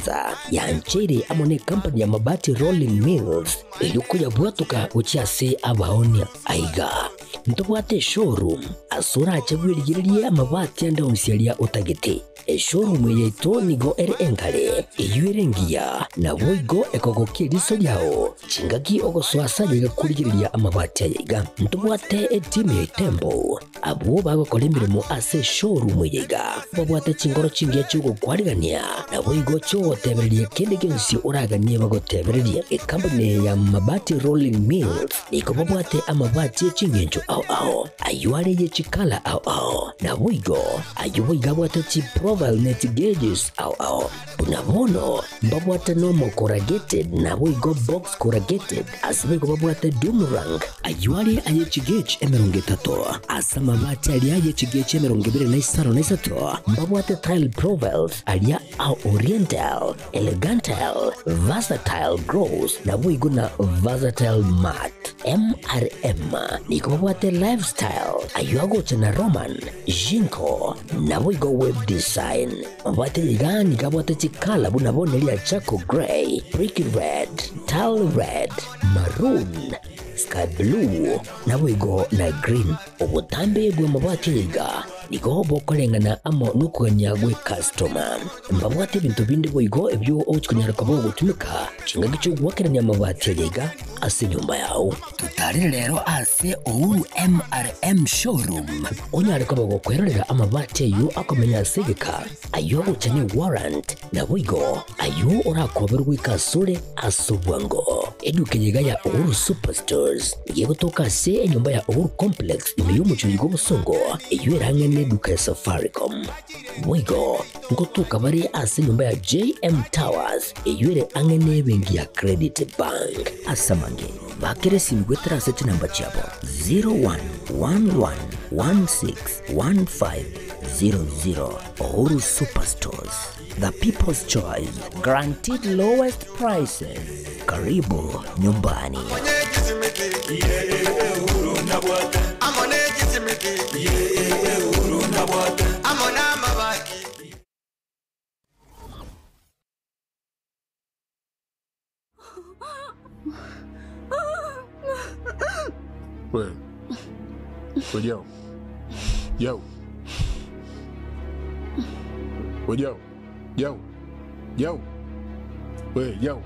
Sa yancheire amo necompany ya Mabati Rolling Mills eyio koyabwatoka gochia ase abaonia. Aiga ntobwate eshowroom ase orache bwerigererie amabati ande onsi aria otagete. Eshowroom eye yaito nigo ere engare, eyio ere engiya, naboigo ekogokia eriso riao chingaki ogosoa ase ayaiga korigereria amabati aya iga. Ntobwate etimu ya Itembo Abwo bagokora emeremo ase eshowroom eye iga babwate chinkoro chingiya chi'ogokwarigania, naboigo chi'ogotebereria kende gionsi oraganie bagotebererie. Ekampuni eye ya Mabati Rolling Mills nigo babwate amabati e chingencho ao ao, ayio are ye chikala ao ao, naboigo ayio boigo abwate chiprofile ne chigauges ao ao. Buna bono mbabwate normal corrugated naboigo box corrugated, ase boigo babwate doom rank. Ayio are aye chigauge 30, ase amabati aria aye chigauge 23 na mbabwate tile profiles aria a oriental, elegantal, versatile gloss naboigo na versatile matte. MRM nigo babwate lifestyle, ayio agocha na Roman, Jinko, naboigo web design. Mabwate iga nigo abwate chikala buna bono eria charcoal grey, brick red, tile red, maroon, sky blue, naboigo na green. Obotambe bw'amabati aya iga nigo bokoreng'ana amo nokogania gw'ecustoma. Mbabwate ebinto binde boigo ebio ogochia konyara koba ogotumeka chingaki chi'ogoakerania amabati aya iga ase enyomba yao. Totarere rero ase Uhuru MRM Showroom onyare koba gokwerorera amabati ayio akomenya ase egeka, ayio agocha ne warrant, naboigo ayio orakoberwe goika asore ase obwango. Eduka eye iga ya Uhuru Superstores nigo egotoka ase enyomba ya Uhuru Complex ime y'omochie oyo bw'obosongo eyio ere ang'e neduka ya Safaricom. Boigo ngotoka bare ase enyomba ya JM Towers eyio ere ang'e nebenki ya Credit Bank. Ase amange, bakera esimi goetera ase chinamba chiabo 0111161500. Uhuru Superstores, the people's choice, guaranteed lowest prices. Karibu nyumbani. We. We Jau. Jau. We Jau. Jau. Jau. We Jau.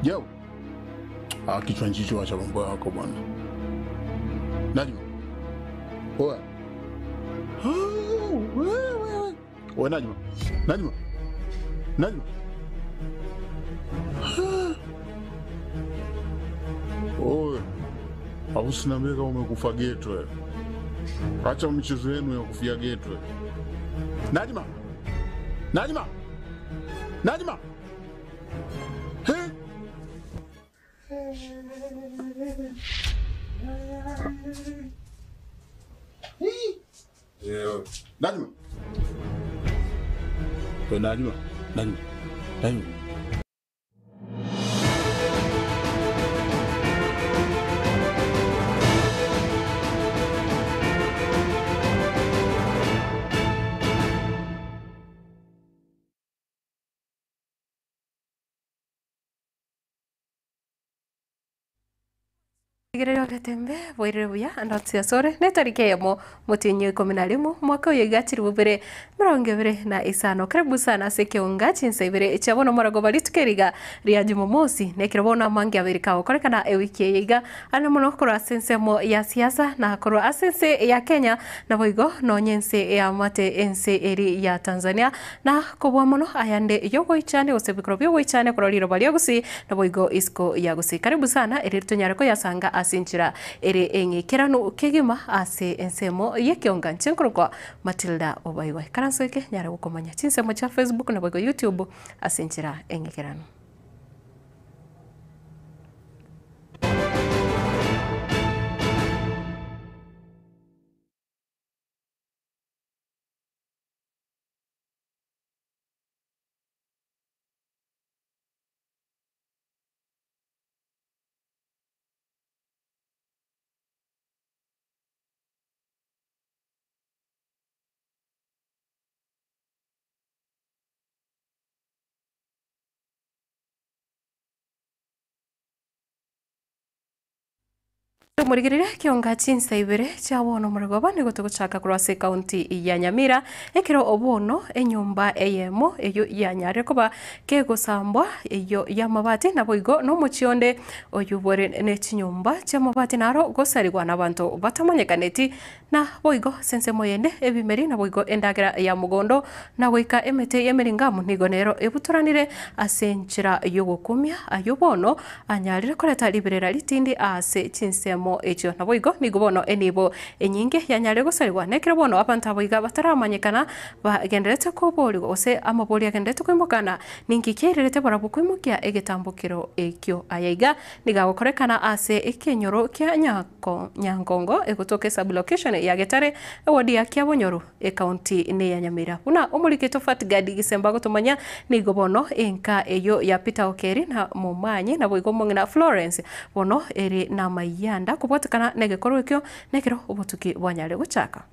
Jau. Ah, kichwa nchicho acha mambo yako bwana. Najma. Oa. Oh, we, we, we. We Najma. Najma. Najma. Oe. Au usiniambie kama umekufa geto wewe. Acha michezo yenu ya kufia geto. wewe. Najma. Najma. Najma. He? Najma. We Najma. Najma. Najma. Rigereria ogetembe bwairire buya ande onsi asore netariki eyemo motienyi o ikomi na rimo mwaka oyo iga chilifu bibere emerongo ebere na isano. Karibu sana ase ekeunga chinsa ibere chia bono omorogoba rituko eri iga ria jumamosi na ekero bono amange abere kagokorekana ewiki eye iga ande mono korwa ase ensemo ya siasa na korwa ase ense ya Kenya naboigo nonye ense eamate ense eri ya Tanzania na kobua mono ayande yogoichania gose ebikorwa biogoichania korwa riroba ria Gusii naboigo isiko ya Gusii. Karibu sana ere tonyare koyasanga ase enchera ere eng'ikeranu kegima ase ensemo y'ekeonga inche nkorokwa Matilda Obaigwa. Ikaranso eke nyare gokomanya chinsemo chia Facebook naboigo YouTube ase enchera eng'ikeranu. Omonto omorigereria ekionga chinsa ibere chia bono omorogoba nigo togochaka korwa ase ekaunti ya Nyamira ekero bono enyomba eyemo eyio yanyarire koba kegosambwa eyio y'amabati naboigo nomochie onde oyio bore ne chinyomba chi'amabati naro gosarigwa nabanto batamanyekaneti Na boigo ase ensemo eyende ebimeri, naboigo endagera ya mogondo, na goika emete y'emeringamu nigo nero ebutoranire ase enchera y'ogokumia, ayio bono anyarire koreta riberera ritindi ase chinsemo echio. Naboigo nigo bono enibo enyinge yanyarire gosarigwa, na ekero bono abanto abo iga bataramanyekana bagendererete koborigwa, gose amabori agendererete koimokana, ninki kiairerete barabwo koimokia egetambokero ekio? Aya iga nigo agokorekana ase ekenyoro kia Nyankongo egotoka esub-location ya Getare, eward ya Kiabonyoru, ecounty neya Nyamira. Buna omorikito Fatgard Gisemba agotomanya, nigo bono enka eyio ya Peter Okeri na Momanyi naboigo omong'ina Florence bono ere namayianda kobwatekana negekorwa ekio nekero obotuki bwanyare gochaka.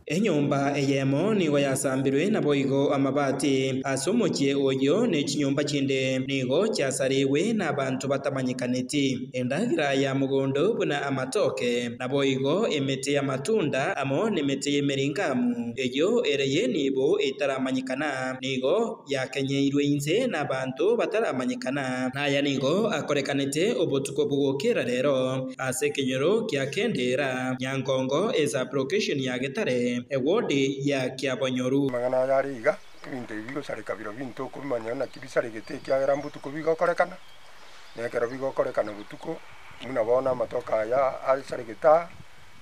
Enyomba eyemo nigo yasambirwe, naboigo amabati ase omochie oyio ne chinyomba chinde nigo chiasarigwe nabanto batamanyekaneti. Endagera ya mogondo buna amatoke, naboigo emete y'amatunda amo nemete y'emeringamu, eyio ere y'enibo etaramanyekana, nigo yakenyeirwe inse nabanto bataramanyekana. Naya nigo akorekanete obotuko bogokera rero. Ase ekenyoro kia Kendera, Nyankongo, esub-location ya Getare, ewodi ya Kiabonyoru. Amang'ana aya are iga, ebinto ebi bigosareka birobio intokobimanya naki bisaregete, ekiagera mbotuko bigokorekana, na ekero bigokorekana botuko, buna bono amatoke aya asaregete aa,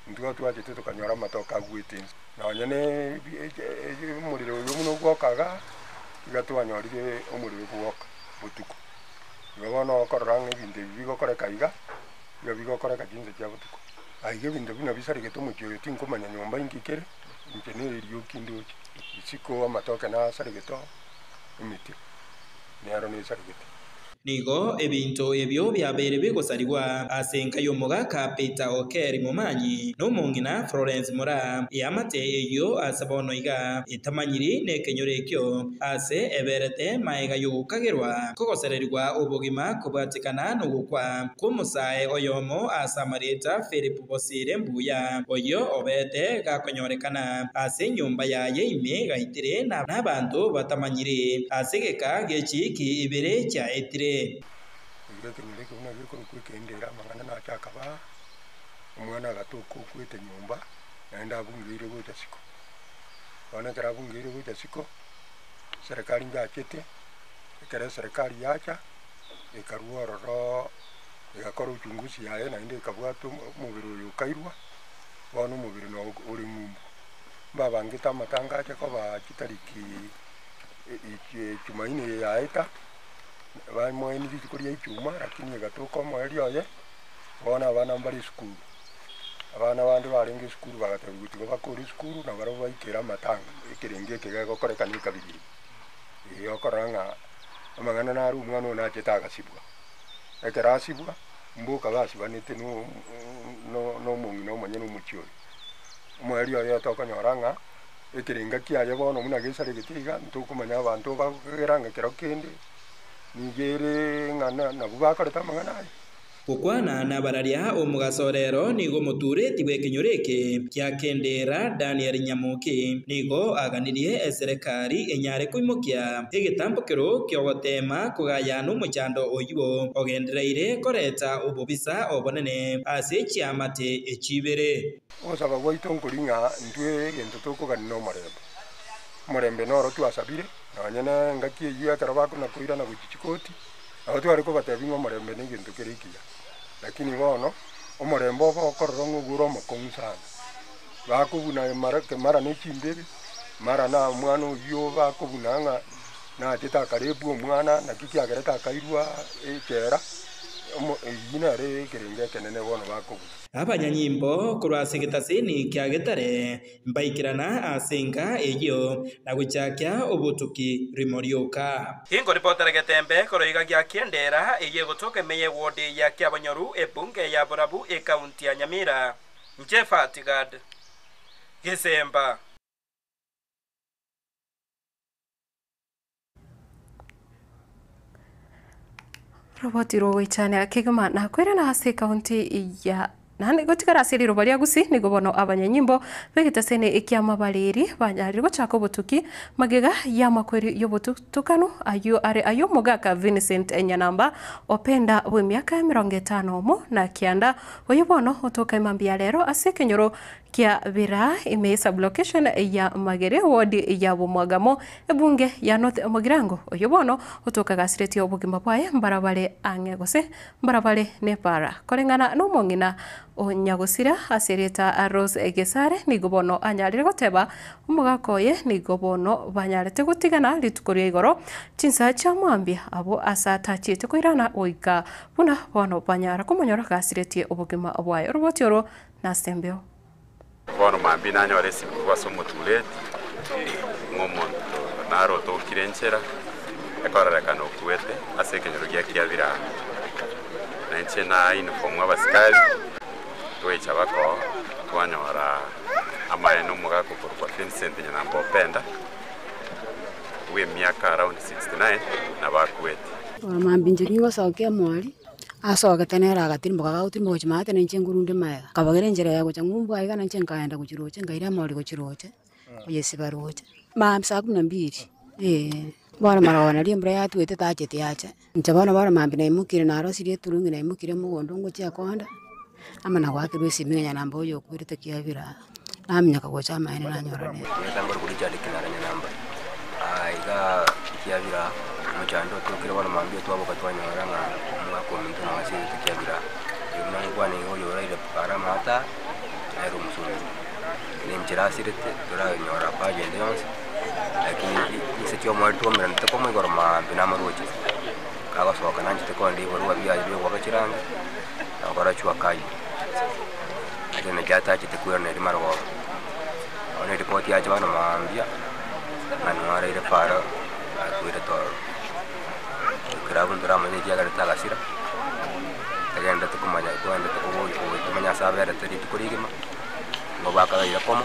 intwe twachete tokanyora amatoke agwete inse. Nonya na omorero oyo buna ogwoka igaa, iga twanyorire omorero gwoka botuko. Igo bono okorora ng'a ebinto ebi bigokoreka iga, iga bigokoreka chinsa chia botuko. Aiga ebinto buna bisaregete omochie oyo tinkomanya nyomba inki kere, inche nerioki ndoche. Isiko amatoke nasaregete oo, emete nero nesaregete. Nigo ebinto ebio biabeire bigosarigwa ase enka y'omogaka Peter Okeri Momanyi na omong'ina Florence Moraa, eamate eyio ase bono iga etamanyiri nekenyoro ekio ase eberete maega y'ogokagerwa kogosererigwa obogima kobwatekana nogokwa kw'omosae oyomo ase amarieta Philip Bosire Mbuya, oyio obete gakonyorekana ase enyomba yaye ime gaitire nabanto batamanyiri, ase egeka gie chiiki ibere chiaetire. Erio ekenyoro ekio buna gekorokwa ekendera, amang'ana nache akaba, omwana agatoka okwete nyomba, naende abungeire gocha siko. Bono ekero abungeire gocha siko, serikali njachete, ekero eserikali yacha, ekarwa ororo egakora uchunguzi yaye naende ekabwata omobere oyo okairwa, bono omobere noo ore ng'umbu. Mbabangete amatanga ache koba chitariki jumaine eye yaeta, bamoeni rituko ria ichuma lakini egatoka omoerio oye, bono abana mbare esukuru. Abana bande barenge esukuru bagatebiwa tiga bakore esukuru nabarabwo baikere amatanga, ekerengo eke gegokorekana ekabira eye. Eeh okorora ng'a amang'ana naro omwana oyo nachete agasibwa. Ekero asibwa, mboka basibanete na omong'ina omonyene omochie oyo. Omoerio oye tokonyora ng'a ekerenga kiaye bono buna gesaregete iga, ntokomanya abanto bagokegera ng'a kero kende nigo ere ng'a nabwo bakorete amang'ana aya. Gokwana nabararia omogaso rero nigo omotureti bw'ekenyoro eke kia Kendera Daniel Nyamoki nigo aganirie eserekari enyare koimokia egetambokero ki'ogoteema kogaya nomochando oyio ogendereire koreta obobisa obonene ase chiamate echi ibere. Ogosaba gwaito nkori ng'a intwe egento tokogania nomorembe. Omorembe noro twasabire, nonye nengaki eyio ekero bakona koirana gochia chikoti, Nabo tware kobatebia ng'a omorembe negento kere ekiya, lakini bono omorembe obe okorora ng'a ogwo ore omokong'u sana. Bakobuna mara mara ne chimbebe, mara na omwana oyio bakobuna ng'a nachete akarebwa omwana naki kiagerete akairwa echela, omo eyio nere ekerengo ekenene bono bakobuna. Abanyanyimbo korwa ase egetasini kia Getare Mbaikerana ase enka eyio, na gochakia obotuki rimo rioka. Inkoripotera getembe korwa iga gia Kiendera, eyio egotoka ime y'ewodi ya Kiabonyoru, ebunge ya Borabu, ekaunti ya Nyamira. Inche Fatigad Gesemba. Roboti rogoichania kegima nakoirana ase ekaunti ya Naende gotigara ase riroba ria Gusii nigo bono abanyanyimbo b'egetaseni eki'amabariri banyarire gochaka obotuki magega y'amakweri y'obotutukanu ayio are ay'omogaka Vincent Nyanamba Openda bw'emiaka emerongo etano omo na kianda oyio bono otoka emambia ya rero ase ekenyoro kia Biraa ime y'esublocation ya Magere ward ya Bomwagamo ebunge ya North Mugirango oyio bono otoka gasiretie obogima bwaye mbarabare ang'e gose Mbarabare nepara. Koreng'ana nomong'ina o nyagosira ase erieta Rose Gesare nigo bono anyarire goteba omogaka oye nigo bono banyarete gotigana rituko ria igoro chinsa chia mambia abwo ase atachiete koirana goika buna bono banyara komonyora gasiretie obogima bwaye. Oroboti oro nasembeo. Bono mambia nanyore esibukuu ase omotureti, ng'a omonto nare otokire enchera, ekororekana okwete ase ekenyoro gia Kiabirani. Na inche na uniform abasikari, twacha bakoo, twanyora amaene omogaka okorokwa Vincent Nyanamba Openda, bw'emiaka around 69, nabo akwete. Bono mambia inche ningosokia omwari. Asogete nere agatirimboka, agagotirimboka gochia maate na inche nkorunde magega. Akabagera enchera ya gocha ng'umbu aiga na inche nkaenda gochia roche, nkaira amori gochia roche, koyesiba roche. Maambia saa kumi na mbili, eh. Bono marogo naria embura yatwete tacheti yacha. Inche bono bono maambia naimokire narosirie eturungi naimokire mogondo ngochia konda, amo na goakerwa esimi ng'a namba oyo okwerete kiabire aa. Naminyoka gocha amaene nanyora nere. Nigo Richard Kinara Nyanamba, Igaa kiabira omochando otokire bono mambia twaboka twanyora ng'a omwaka ominto nao asirete kiabira. Oyo buna nkwane iga oyo oraire are amato aa, nere omosomba. Nenchera asirete toranyora haja ende yonsi, lakini rinse chi'omoerio twaomeranete komo igoro maambia namaroche. Kagosoka nanchete kogenda ebibarua biaye bia ogoaka chirangi, na gokora chua kali. Ase eng'encho atachete koirana erio marogoba. Bono eripoti yacha bono mambia, ng'a noaraire para akwirete ororo. Ekero abwo ntoramanye ekiagera tagasira, togenderete komanya togenderete koboria koboria tomanye ase aberete rituko rigima, nigo bakabeire komo,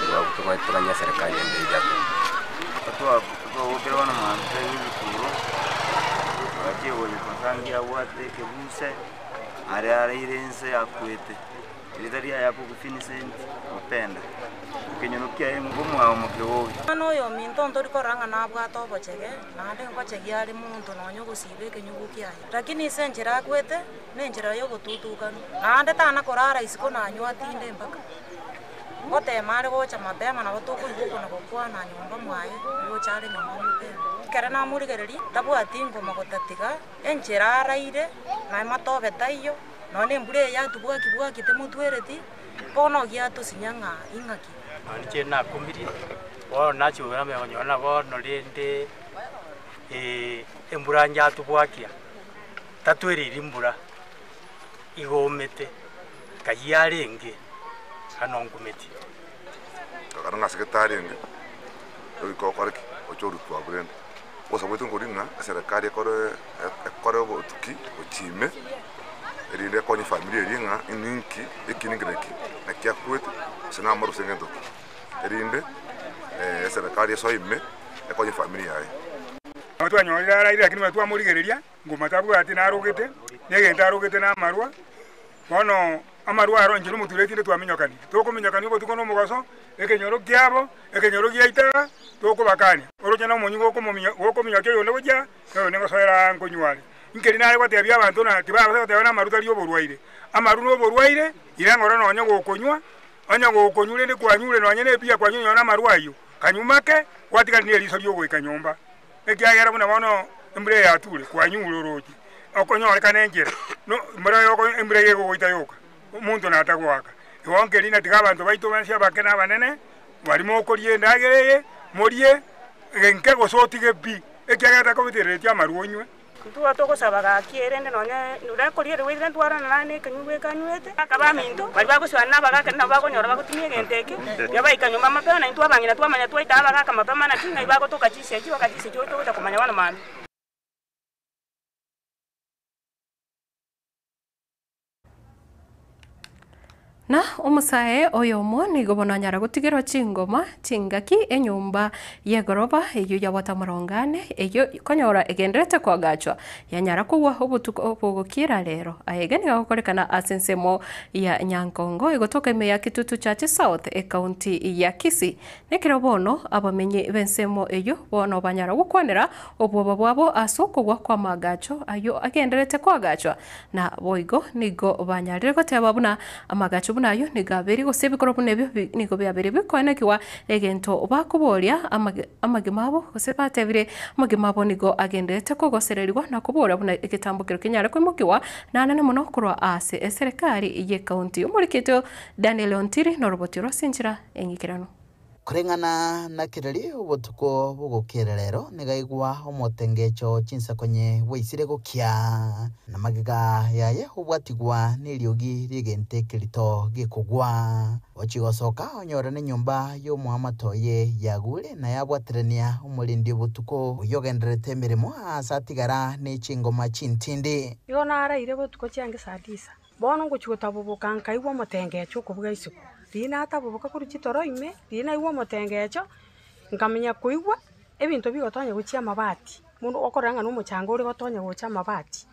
nigo toganye eserekari ende eria. Twabokire bono mambia twaigwa ebikuro, twachia gocha twasangia abwate ekebuse, aria araire inse akwete. Erieta riaye akogwa Vincent Openda, ekenyoro kiaye ngomwao Mokeogi. Omwana oyo ominto ntori korora ng'a nabwate obochege, naende ngochegia are monto nonya ogosiba ekenyugu kiaye. Lakini ase enchera akwete, nenchera y'ogotutukana, naende tana korara isiko nanywa atinde mpaka. Ngotema are gocha mapema nabo tokoigwa okona gokwana nyomba mwaye, ngocha are nyomba mapema. Ekero namorigereria, tabwati ngoma gotatiga, enchera araire, naye matobe taiyo. Nonya nembura eye yatobwaki-bwaki temotwereti, bono giatosinya ng'a ing'aki. Nonya inche nakumirie, bono nachia kogenda manya konyora ng'a bono rende embura yatobwakia, tatwereiri mbura, igo omete, kayia yarenge, bono nkumetie. Ekero ng'asegete tarenge, goika okore ki? Oche orutwe abwo rende. Ogosaboete nkori ng'a eserekari ekore ekore obotuki gochia ime, erinde ekonye efamiri eria ng'a ninki eki ninki na eki naki akwete gose namare gose ngento ki, erinde eserekari esoe ime ekonye efamiri yaye. Nabo twanyorire araire lakini buna twamorigereria ngoma tabwati narogete, na egento arogete namarwa, bono amarwa aro inche nomotureti inde twaminyokania. Tokominyokania obotuko na omogaso, ekenyoro kiabo, ekenyoro giaito iga, tokobakania. Oroche na omonywa gokomominyo gokominyokia oyonde gochia, na oyonde ngosoera aa nkonywa are. Nkeri nare gotebia abanto ng'a tibabasa goteba namaru tari oborwaire. Amaru noborwaire, ira ng'ora nonye gokonywa, onye gokonywa rende kwanyure nonye na ebiya kwanyure nonye na amarwa ayio, kanywa make, gwatigari na eriso riogoika nyomba. Ekiagera buna bono embura eye yature, kwanyure orooche, okonyorekana enchera, no embura yoko embura eye egogoita yoka, omonto natagoaka. Igo nkeri na tiga abanto baito bonsi abake na abanene, baria mokoria endagera eye, morie enke gose otige pi, ekiagera takobetereretie amarwa onywe. Intwe togosaba gaki erende nonya nonya korierigwa ere ntwarana naye na ekenyugwa ekanywete. Abaminto baria bagosoana na abagaka nabo bakonyora bagotumia egento eke, riria baika nyomba mapema na intwe abang'ina twamanya twaita abagaka mapema naki ng'ai bagotoka chisegi baka chisegi oyo togocha komanya bono mambia. Na omosae oyomo nigo bono anyara gotigerwa chingoma chingaki enyomba y'egoroba eyio yabwate amarongo ane eyio konyora egenderete koagachwa yanyara kogwa obotuko bogokira rero. Aya nigo agokorekana ase ensemo ya Nyankongo egotoka ime ya Kitutu Chache South ekaunti ya Kisii. Nekero bono abamenyi b'ensemo eyio bono banyara gokwanera obwoba bwabo ase okogwa kwa amagacho ayio agenderete koagachwa na boigo nigo banyarire goteba buna amagacho buna ayo nigo abere gose ebikoro buna ebio nigo biabere bikoenekiwa egento bakoboria amagima abo gose batebire amagima abo nigo agenderete kogosereriwa na kobora buna egetambo kero kenyare koimokiwa nanene mono korwa ase eserikari ye county. Omorikito Daniel Ontiri noroboti rwa ase eng'ikerano. Kulingana na kireri obotuko bogokera rero nigaigwa omotengecho chinsakonye bwaisire gokia na magega yaye obwatigwa n'eriogi riegente kerito gekogwa ochigosoka onyore n'enyomba y'omoamato oye yagure na yabwaterania omorindi obotuko oyogenderete emirimo ase atigara n'echingoma chintindi. Igo naraire botuko chiange saa tisa bono ngochi gotaboboka nkaigwa omotengecho okobuga isiko riria nataboboka korwa chitoro ime riria naigwa omotengecho nkamenya koigwa ebinto bigotonya gochia amabati mono okorora ng'a na omochanga ore gotonya gocha amabati.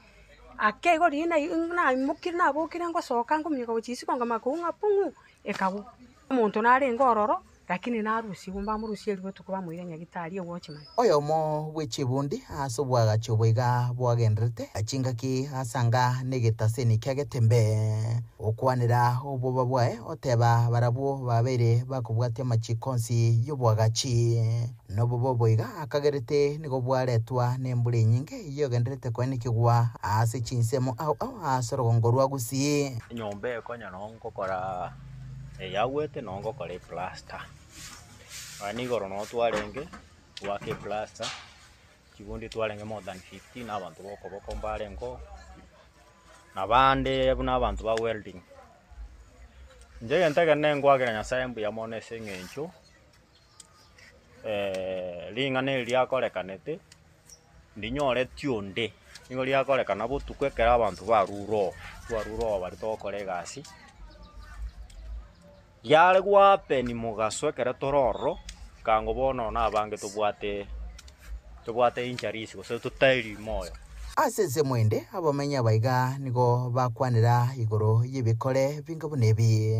Ake igo riria naimokire nabokire ngosoka nkominyoka gochia isiko nkamanya koigwa ng'a pung'u ekagwa. Omonto narenge ororo lakini narusiwu mbamorusia erio botuko bamoira nyagitari ewatchman. Oyomo bw'echibundi ase obwagachi oboiga bwagenderete chingaki asanga n'egetaseni kia Getembe okwanera obwoba bwaye oteba barabwo babeire bakobwatia amachiko onsi y'obwagachi nobobo oboiga akagerete nigo bwaretwa n'embura enyinge yogenderete koenekigwa ase chinsemo ao ao ase orogongo rwa Gusii. Enyomba ekonya nongokora eyagwete nongokora eplaster. Nonya igoro noo twarenge goaka eplaster, chibundi twarenge more than 15 abanto ba okoboko mbarenge oo, na bande buna abanto ba welding. Inche egento ekenene nkoakera Nyasaye mbuya mono ase eng'encho ring'ana eri riakorekanete, ndinyoreti onde, nigo riakorekana botuko ekero abanto barure oo, twarure oo baria togokora egasi, riare gohappen mogaso ekero tore ororo, kango bono na abange tobwate tobwate injuries gose totaeri moyo. Ase ensemo ende abamenyi abaiga nigo bakwanera igoro y'ebikore binga buna ebi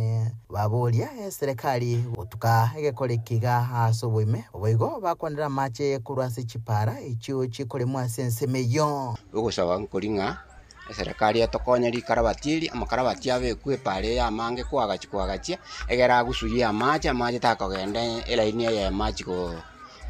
baboria eserikali gotuka egekore kiga ase oboime oboigo bakwanera amache korwa ase chipara echio chikoremwa ase ensemo eyio. Ogosaba nkori ng'a eserikali etokonye rikarabati eri, amakarabati abekwe epara eye amange koagachi koagachia, egere agusuie amache, amache takogenda elaini eyemo achi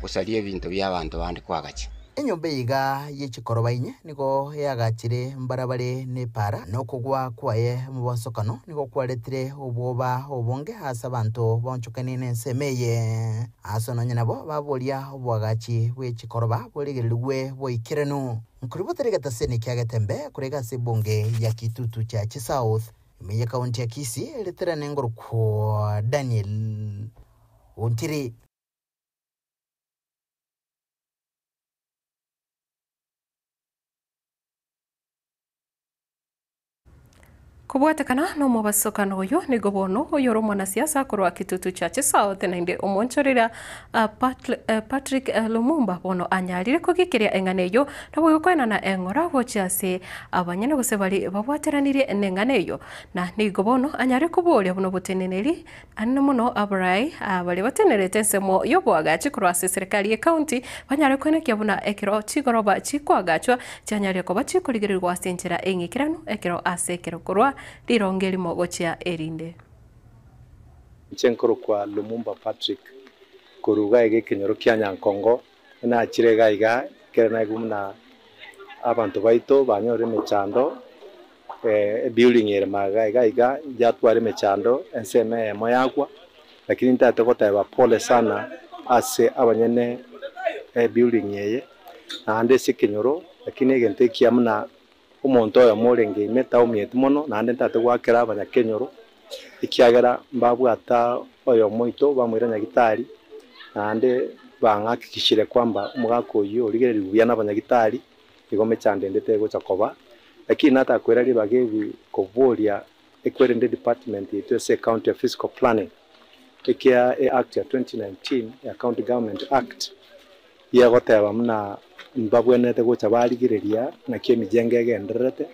gosaria ebinto bia abanto bande koagacha. Enyomba iga y'echikoroba inye nigo eagachire mbarabare n'epara nokogwa kwaye mobosokano nigo kwaretire obwoba obonge ase abanto baonchokani n'ensemo eye. Ase nonye nabo baboria obwagachi bw'echikoroba borigererigwe boikeranu. Nkoribotera egetaseni kia Getembe korega ase ebunge ya Kitutu Chache South ime ya kaunti ya Kisii ereterane ngorokwo Daniel Ontiri. Kobwatekana n'omobasokano oyo nigo bono oyore omwanasiasa korwa Kitutu Chache South naende omonchorera Patrick Lumumba bono anyarire kogikiria eng'ana eyo nabo gokoenana eng'ora gochia ase abanyene gose bari babwateranirie n'eng'ana eyo na nigo bono anyare koboria buno oboteneneri anene mono abarai bari batenerete ensemo y'oboagachi korwa ase serikali ye county banyare koenekia buna ekero chigoroba chikoagachwa chianyare koba chikorigererwa ase enchera eng'ikeranu ekero ase ekero korwa rironge erimo gochia erinde. Inche nkorokwa Lumumba Patrick koruga iga ekenyoro kia Nyankongo nachire iga iga ekere naigwa buna abanto baito banyorire emechando ebuilding ere magega iga iga yatwara emechando ensemo eyemo yagwa, lakini ntagete goteba pole sana ase abanyene ebuilding eye naende ase ekenyoro, lakini egento ekiya buna omonto oyomo orenge ime taumieti mono naende ntagete goakera abanyakenyoro ekiagera mbabwata oyomo oito bamoira nyagitari naende bang'akikishire kwamba omogaka oywo origereriwe buya na abanyagitari igo mechando ende tegocha koba, lakini natakwera ribaga ebi koboria Ekwerende department yaito ase ecounty ya physical planning, ekia e-act ya 2019 ya County Government Act, yegoteba muna mbabwenerete gocha barigereria naki emijengo egendererete,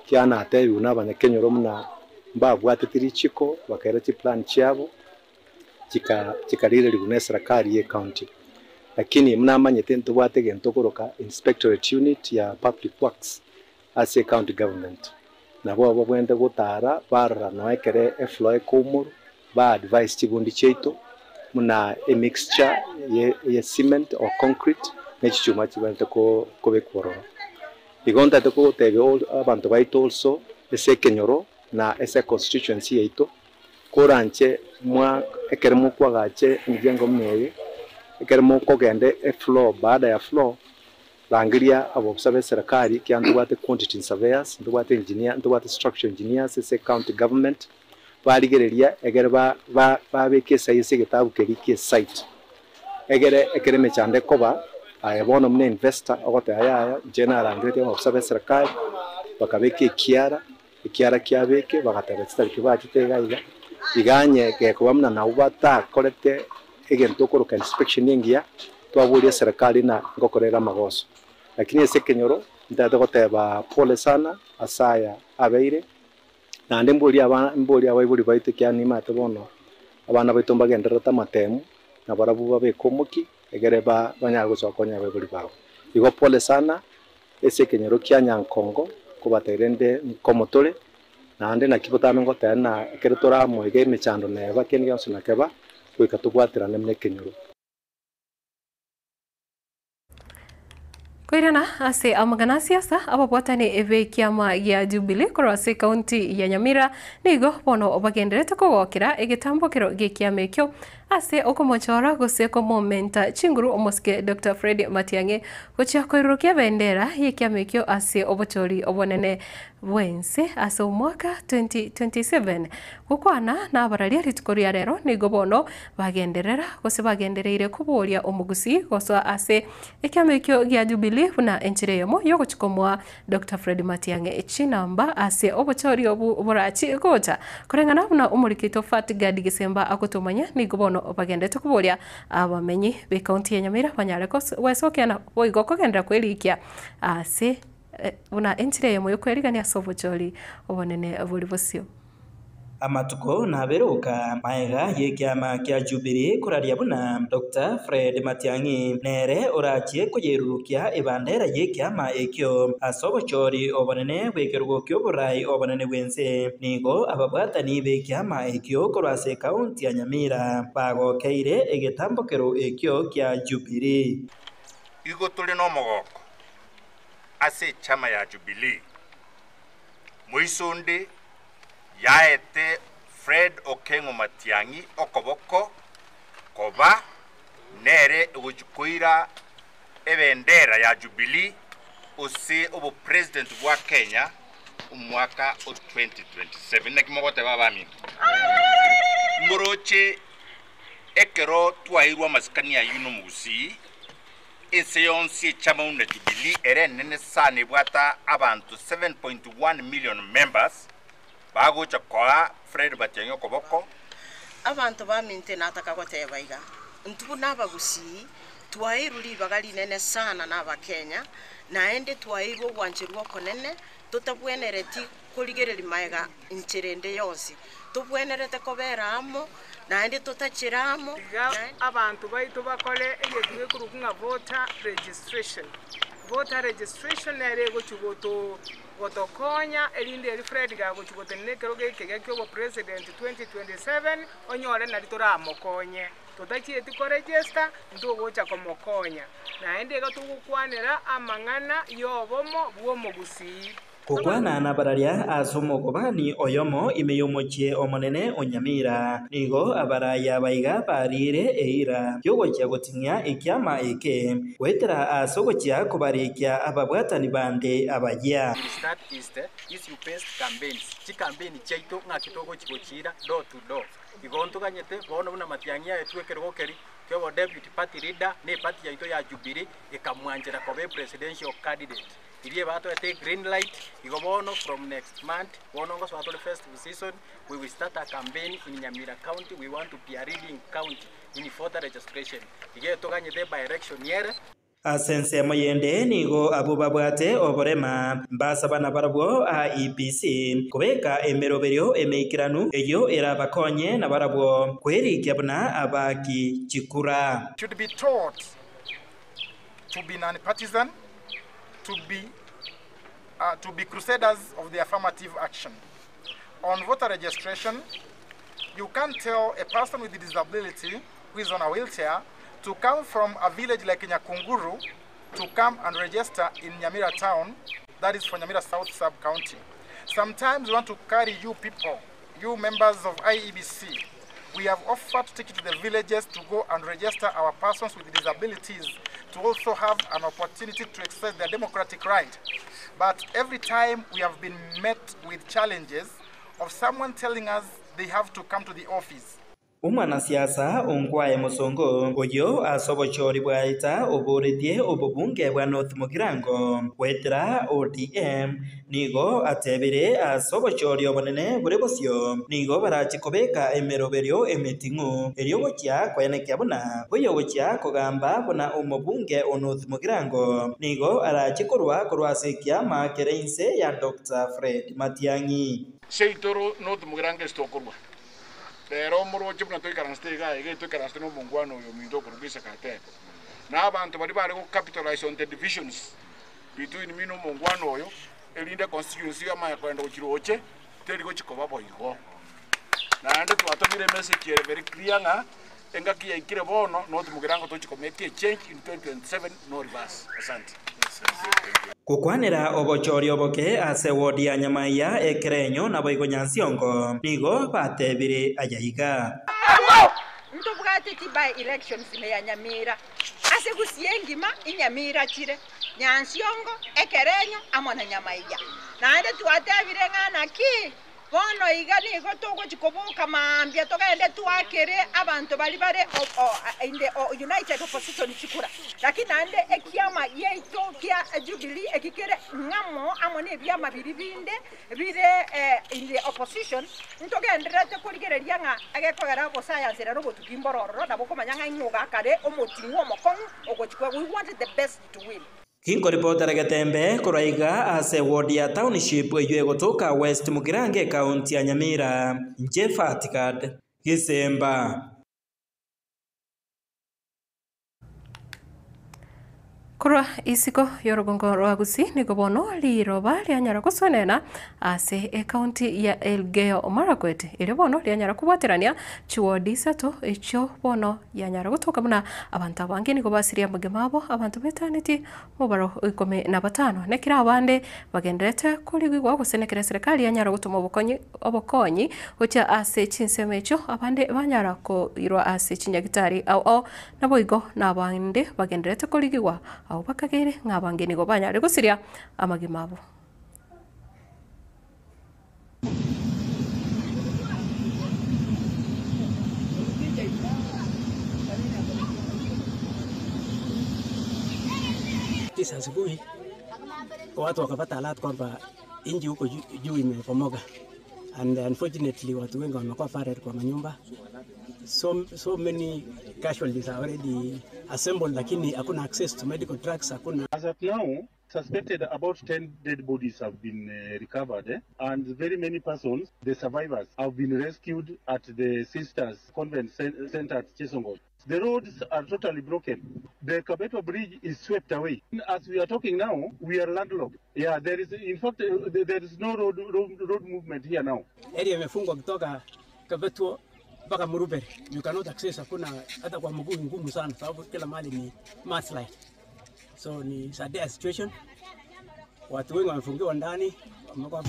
kiagera natebiwe na abanyakenyoro muna mbabwateti richiko bakaira chiplan chiabo chika chikarirerigwa na eserekari ya ecounty. Lakini muna amanyete ntobwate egento okoroka inspectorate unit ya public works ase ecounty government. Nabo babwenerete gotara barora noe ekere efloor ekoumorwa, ba advise chibundi chiaito muna emixture ye ye cement or concrete na echichuma chibwenerete ko kobekwa ororo. Igo ntagete kogotebia all abanto baito also ase ekenyoro na ase econstituency yaito, koranche mwa ekere mokwagache emijengo buna eye, ekere mokogenda efloor baada ya floor, rangeria abobisa ba eserekari ekiagera ntobwate quantity surveyors, ntobwate engineer, ntobwate structural engineers ase ecounty government, barigereria egere ba ba babeke esai ase egetabu keria kia esite. Egere ekere emechando ekoba, aye bono buna investor ogoteba yaya inche narangeretie abobisa ba eserekari, bakabeka ekiara, ekiara kiabeke, bagateba chitariki bachete iga iga, iga onye gekoba buna nabwo batakorete egento okoroka inspection engiya, twaboria eserekari na ngokorera amagoso. Lakini ase ekenyoro, ntagete goteba pole sana ase aya abeire, naende mborie aba mborie abaibori baito ekiagera nimanyete bono abana baito mbagendererete amatemu, na barabwo babeke omokia egere ba banyare gocha gokonya abaibori babo. Igo pole sana ase ekenyoro kia Nyankongo, nkobatebia rende nkomo tore, naende naki botambe ngoteba na ekero toramoiga emechando neba kende gionsi nakeba, goika tobwaterane buna ekenyoro. Koirana ase amang'ana a siasa, ababwatani b'ekiama gia Jubilee korwa ase ekaunti ya Nyamira nigo bono bagendererete kogokera egetambokero gi'ekiama ekio ase okomochora gose komomenta chinguru omosike Doctor Fred Matiang'i gochia koirurukia ebendera y'ekiama ekio ase obochori obonene bw'ense ase omwaka 2027. Gokwana nabararia rituko ria rero nigo bono bagenderera gose bagendereire koboria omogusii gosoa ase ekiama ekio gia Jubilee buna enchera eyemo y'ogochia komoa Doctor Fred Matiang'i chinamba ase obochori obu borachi gocha. Koreng'ana buna omorikito Fatgard Gisemba agotomanya nigo bono bagenderete koboria abamenyi b'ecounty ya Nyamira banyare gwesokia na boigo kogenderera kwerikia ase buna enchera eyemo y'okwerigania ase obochori obonene bori bosio. Amatuko naberoka maega y'ekiama kia Jubilee koraria buna Doctor Fred Matiang'i nere orachie koyerurukia ebandera y'ekiama ekio ase obochori obonene bw'ekerogo ki'oborai obonene bw'ense. Nigo ababwatani b'ekiama ekio korwa ase ekaunti ya Nyamira bagokeire egetambokero ekio kia Jubilee. Igo tore nomogoko ase echama ya Jubilee, moisonde yaete Fred Okeng'o Matiang'i okoboko koba nere ogochia koira ebendera ya Jubilee ase obopresident bwa Kenya omwaka o 2027. Naki mogoteba abaminto? Moroche ekero twaeirwe amasikani ayio nomogusii, ense yonsi echama buna Jubilee ere enene sana ebwate abanto 7.1 million members, bagocha koa Fred Matiang'i okoboko. Abanto baminto nataka goteba iga, intwe buna abagusii twaeirwe ribaga rinene sana na abakenya, naende twaeirwe ogwancherwa okonene, totabwenereti korigereria maega inchera ende yonsi. Tobwenerete kobera amo, naende totachere amo. Iga abanto baito bakore egento gekorokwa ng'a voter registration. Voter registration nere egochi goto gotokonya erinde eri Fred gagochi gotenena ekerogo ekeria kia obopresident 2027 onyore nari toramokonye. Totachieti koregister ntogocha komokonya. Naende iga togokwanera amang'ana y'obomo bw'omogusii. Gokwana nabararia ase omokobani oyomo ime y'omochie omonene o Nyamira, nigo abaraya baiga bariire eira y'ogochia goting'ia ekiama eke, goetera ase ogochia kobarikia ababwatani bande abayia. We start is the issue based campaigns, chicampaign chiaito ng'aki togochi gochiira door to door. Igo ntoganyete bono buna matiang'i aetwe ekerogo keria. Kiobo deputy party leader na eparty yaito ya Jubilee ekamwanchera koba epresidential candidate. Riria ebatoete egreen light, igo bono from next month, bono ngosoa tore festive season, we will start a campaign in Nyamira county, we want to be a leading county in voter registration. Iga etoganyete by election ere. Ase ensemo yende nigo abwo babwate oborema mbasaba nabarabwo IEBC kobeka emeroberio emeikeranu eyio erabakonye nabarabwo kwerikia buna abaaki chikura. Should be taught to be non-partisan, to be, to be crusaders of the affirmative action. On voter registration, you can't tell a person with disability who is on a wheelchair to come from a village like Nyakunguru to come and register in Nyamira town, that is for Nyamira South sub-county. Sometimes we want to carry you people, you members of IEBC. We have offered to take you to the villages to go and register our persons with disabilities to also have an opportunity to exercise their democratic right. But every time we have been met with challenges of someone telling us they have to come to the office. Omwanasiasa Ongwae Mosongo oyio ase obochori bwaeta oboretie obobunge bwa North Mugirango goetera ODM nigo atebire ase obochori obonene bore bosio nigo barachi kobeka emeroberio emeting'u erio gochia koenekia buna oyo ogochia kogamba buna omobunge o North Mugirango nigo arachi korwa korwa ase ekiama kere inse ya Dr Fred Matiang'i. Seitoro North Mugirango ase tokorwa. Rero omoroche buna toikaransete iga iga toikaransete na omongwana oyo ominto okorokwa Isaka atebe. Na abanto baria bare go capitalize on the divisions between me na omongwana oyo, erinde constituency amanye kogenda gochia roche, teri gochia koba boigo. Naende twatomire emessage ere very clear ng'a engaki yaikire bono North Mugirango tochia ko make a change in 2027 no reverse. Asante. Gokwanera obochori oboke ase ewodi ya Nyamaiya ekerenyo naboigo Nyansiongo nigo batebire ayaiga. Ntobwate chi by elections ime ya Nyamira, ase Gusii engima inyamira chire, Nyansiongo, Ekerenyo amo na Nyamaiya. Naende twatebire ng'a naki Bono iga nigo togochia koboka mambia togende twakere abanto baria bare in the united opposition chikura. Lakini naende ekiama giaito kia Jubilee eki kere ng'amo amo na ebiama biria binde bire in the opposition, ntogendererete korigereria ng'a egekogera obosayansi rero obotuki mboro ororo nabo okomanya ng'a ing'o ogakare omoting'u omokong'u ogochia koegwa. We want the best to win. Ginkoripotera getembe korwa iga ase eward ya Township eyio egotoka West Mugirango ekaunti ya Nyamira, inche Fatigad Gisemba. Korwa isiko y'orogongo rwa Gusii nigo bono riroba rianyara gosoenena ase ekaunti ya Elgeyo Marakwet erio bono rianyara kobwaterania chiwodi isato echio bono Yanyara gotoka buna abanto abange nigo basirie amagima abo, abanto betanetie omobaro o ikomi na batano, na ekero abande bagendererete korigigwa gose nekero eserekari yanyara gotoma obokonyi obokonyi gochia ase chinsemo echio, abande banyara koirwa ase chinyagitari ao ao, naboigo nabande bagendererete korigigwa abwo bakageire ng'a abange nigo banyare gosiria amagima abo. Tisa asubuhi watu wakapata alert kwamba inji huko juu imebomoka and unfortunately watu wengi wamekuwa buried kwa manyumba so, so many casualties are already assembled lakini hakuna access to medical trucks hakuna As at now, suspected about 10 dead bodies have been recovered and very many persons, the survivors, have been rescued at the Sisters Convent Center at Chesongo. The roads are totally broken. The Kabeto Bridge is swept away. As we are talking now, we are landlocked. Yeah, there is, in fact, there is no road movement here now. Area imefungwa kutoka Kabeto mpaka Muruberi. You cannot access, hakuna hata kwa mguu ngumu sana sababu kila mahali ni mudslide. So ni sad situation. Watu wengi wamefungiwa ndani, wamekuwa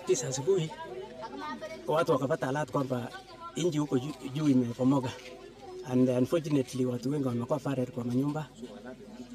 Tisa asubuhi watu wakapata alert kwamba inji huko juu imebomoka and unfortunately watu wengi wamekuwa buried kwa manyumba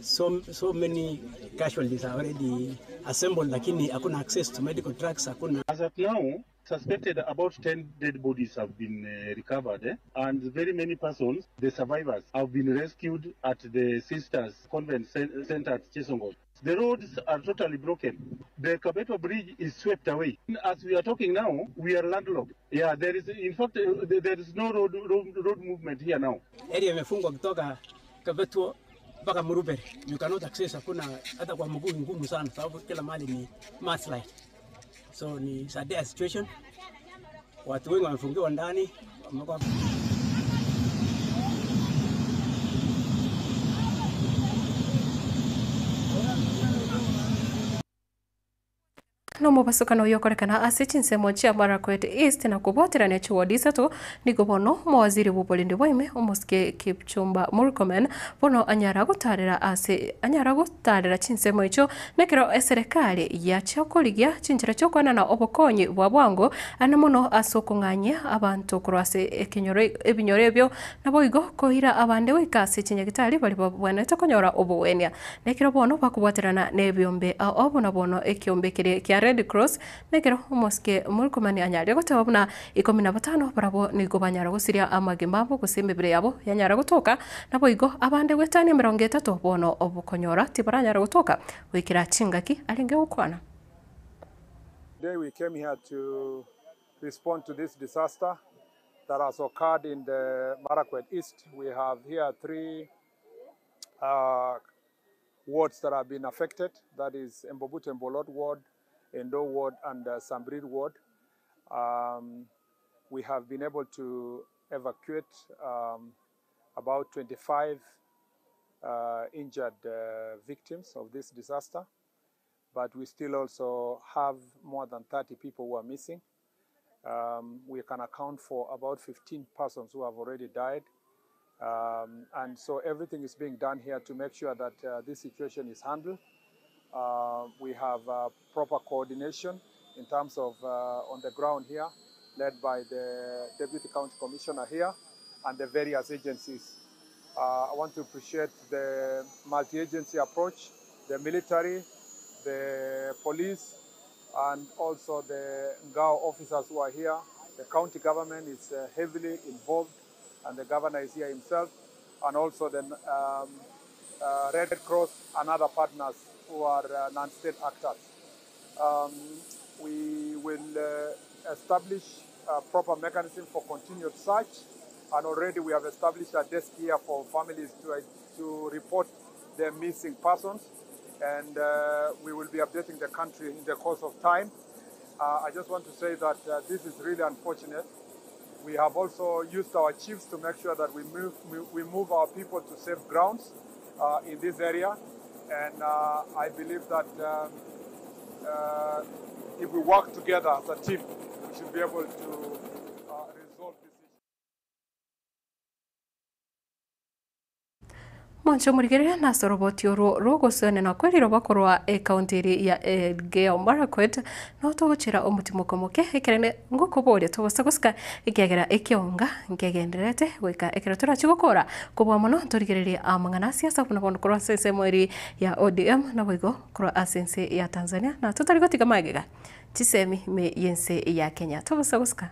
so many casualties are already assembled, lakini hakuna access to medical drugs, hakuna As at now, suspected about 10 dead bodies have been recovered, and very many persons, the survivors, have been rescued at the Sisters Convent Center at Chesongo. The roads are totally broken. The Kabeto Bridge is swept away. As we are talking now, we are landlocked. Yeah, there is, in fact, there is no road movement here now. Area imefungwa kutoka Kabeto mpaka Murubere. You cannot access, hakuna hata kwa mguu ngumu sana sababu kila mahali ni mudslide. So ni sad situation. Watu wengi wamefungiwa ndani, wamekuwa No mubasukano uyo okorekana ase chinsemo chia Marakwet East na kubwaterania chiwodi isato nigo bono mowaziri bw'oborindi bwaime omosike Kipchumba Murkomen bono anyara gotarera ase anyara gotarera chinsemo icho nekero eserikali yachia korigia chinchera chiokwanana obokonyi bwa bwango ane mono ase okong'anyia abanto korwa ase ekenyoro ebinyoro ebio naboigo koira abande goika ase chinyagitari bari babwenerete konyora obogwenia nekero bono bakobwaterana na ebiombe ao buna bono ekiombe keria kia Red Cross nekero omosike Murkomen anyarire goteba buna 15 barabwo nigo banyara gosiria amagima abo gose emebere yabo yanyara gotoka naboigo abande goetania 30 bono obokonyora tibaranyara gotoka goikera chingaki arenge gokwana. Today we came here to respond to this disaster that has occurred in the Marakwet East. We have here three wards that have been affected. That is Embobut Embolot ward, Endo ward, and Sambrir ward. We have been able to evacuate about 25 injured victims of this disaster, but we still also have more than 30 people who are missing. We can account for about 15 persons who have already died. And so everything is being done here to make sure that this situation is handled. We have proper coordination in terms of on the ground here, led by the Deputy County Commissioner here and the various agencies. I want to appreciate the multi-agency approach, the military, the police, and also the Ngao officers who are here. The county government is heavily involved, and the governor is here himself, and also the Red Cross and other partners who are non-state actors. We will establish a proper mechanism for continued search, and already we have established a desk here for families to report their missing persons, and we will be updating the country in the course of time. I just want to say that this is really unfortunate. We have also used our chiefs to make sure that we move our people to safe grounds in this area, and I believe that if we work together as a team, we should be able to resolve this issue. Moncho murigerera na soroboti oro rogosone na kweriro bakorwa ekaunti eri ya Elgeyo Marakwet no togochera omotimo moke ekerene ngokoboria togosa gosika ekiagera ekionga nkegenderete goika ekero torachi gokora kobwa mono torigererie amang'ana siasa buna bono korwa ase ensemo eri ya ODM naboigo korwa ase ense ya Tanzania na totari gotiga magega chisemi me yense ya Kenya togosa gosika.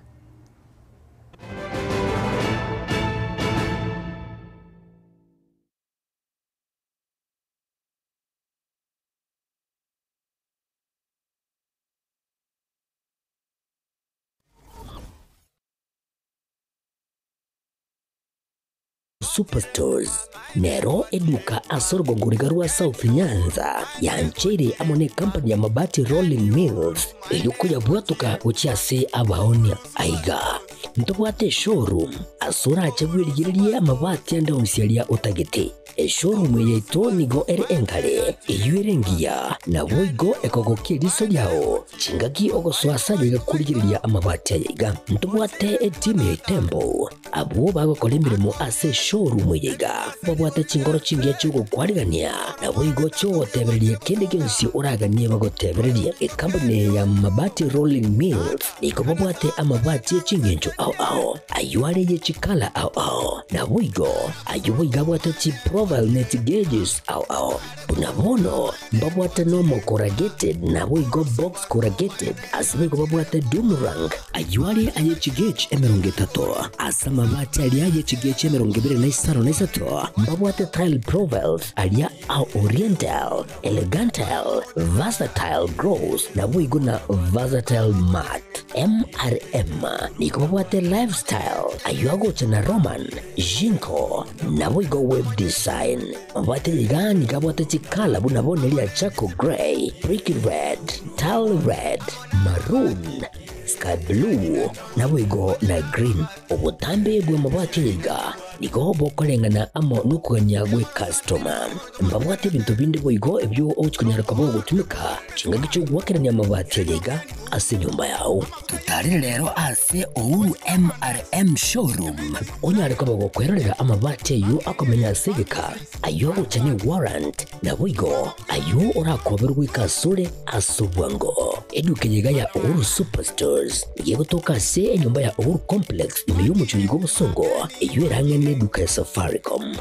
Superstores nero eduka asorogongoriga rwa South Nyanza yanchere amo ne company ya Mabati Rolling Mills eyuko yabwatuka gochiase abaonia aiga ntobwate showroom asora achebwirigirerie amabati ande onsiaria otagete eshowroom yeito nigo ere enkare eyuere ngiya naboigo ekogokia eriso riao chingaki ogosoasa yegakurigereria amabati ayaiga ntobwate etimu ya Tembo abwo bagokora emirimo ase showroom. showroom eye iga babwate chingoro chingiya chi'ogokwarigania naboigo chiogotebereria kende gionsi oraganie bagotebererie. Ekampuni eye ya Mabati Rolling Mills nigo babwate amabati ye ching'encho ao ao, ayio are ye chikala ao ao, naboigo ayio boigo abwate chiprofile ne chigeges ao ao. Buna bono mbabwate nomo corrugated naboigo box corrugated, ase boigo babwate doom rank, ayio are aye chigauge 30, ase amabati aria aye chigauge 25, mbabwate tile profiles aria a oriental, elegantile, versatile gross, naboigo na versatile matte. MRM nigo babwate lifestyle, ayio agocha na Roman, Jinko, naboigo web design. Mabwate iga nigo abwate chikala buna bono eria charcoal grey, brick red, tile red, maroon, sky blue, naboigo na green. Obotambe bw'amabati aya iga nigo bokoreng'ana amo nokogania gw'ecustoma. Mbabwate ebinto binde boigo ebio ogochi konyara koba ogotumeka chingaki chi'ogoakerania amabati aya iga ase enyomba yao. Totarire rero ase Uhuru MRM Showroom onyare koba gokwerorera amabati ayio akomenya ase egeka, ayio agocha ne warrant, naboigo ayio orakoberwe goika asore ase obwango. Eduka eye iga ya Uhuru Superstores nigo egotoka ase enyomba ya Uhuru Complex ime y'omochie oyo bw'obosongo, eyio ere ang'e neduka ya Safaricom.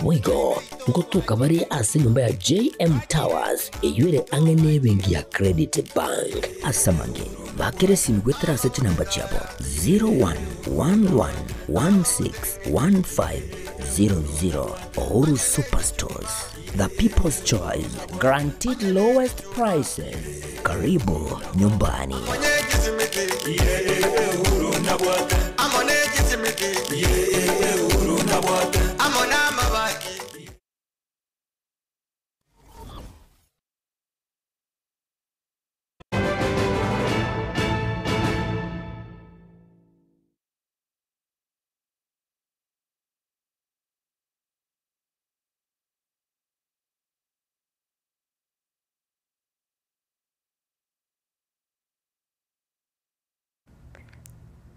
Boigo ngotoka bare ase enyomba ya JM Towers eyio ere ang'e nebenki ya Credit Bank. Ase amange, bakera esimi goetera ase chinamba chiabo 0111161500. Uhuru Superstores, the people's choice, guaranteed lowest prices. Karibu nyumbani.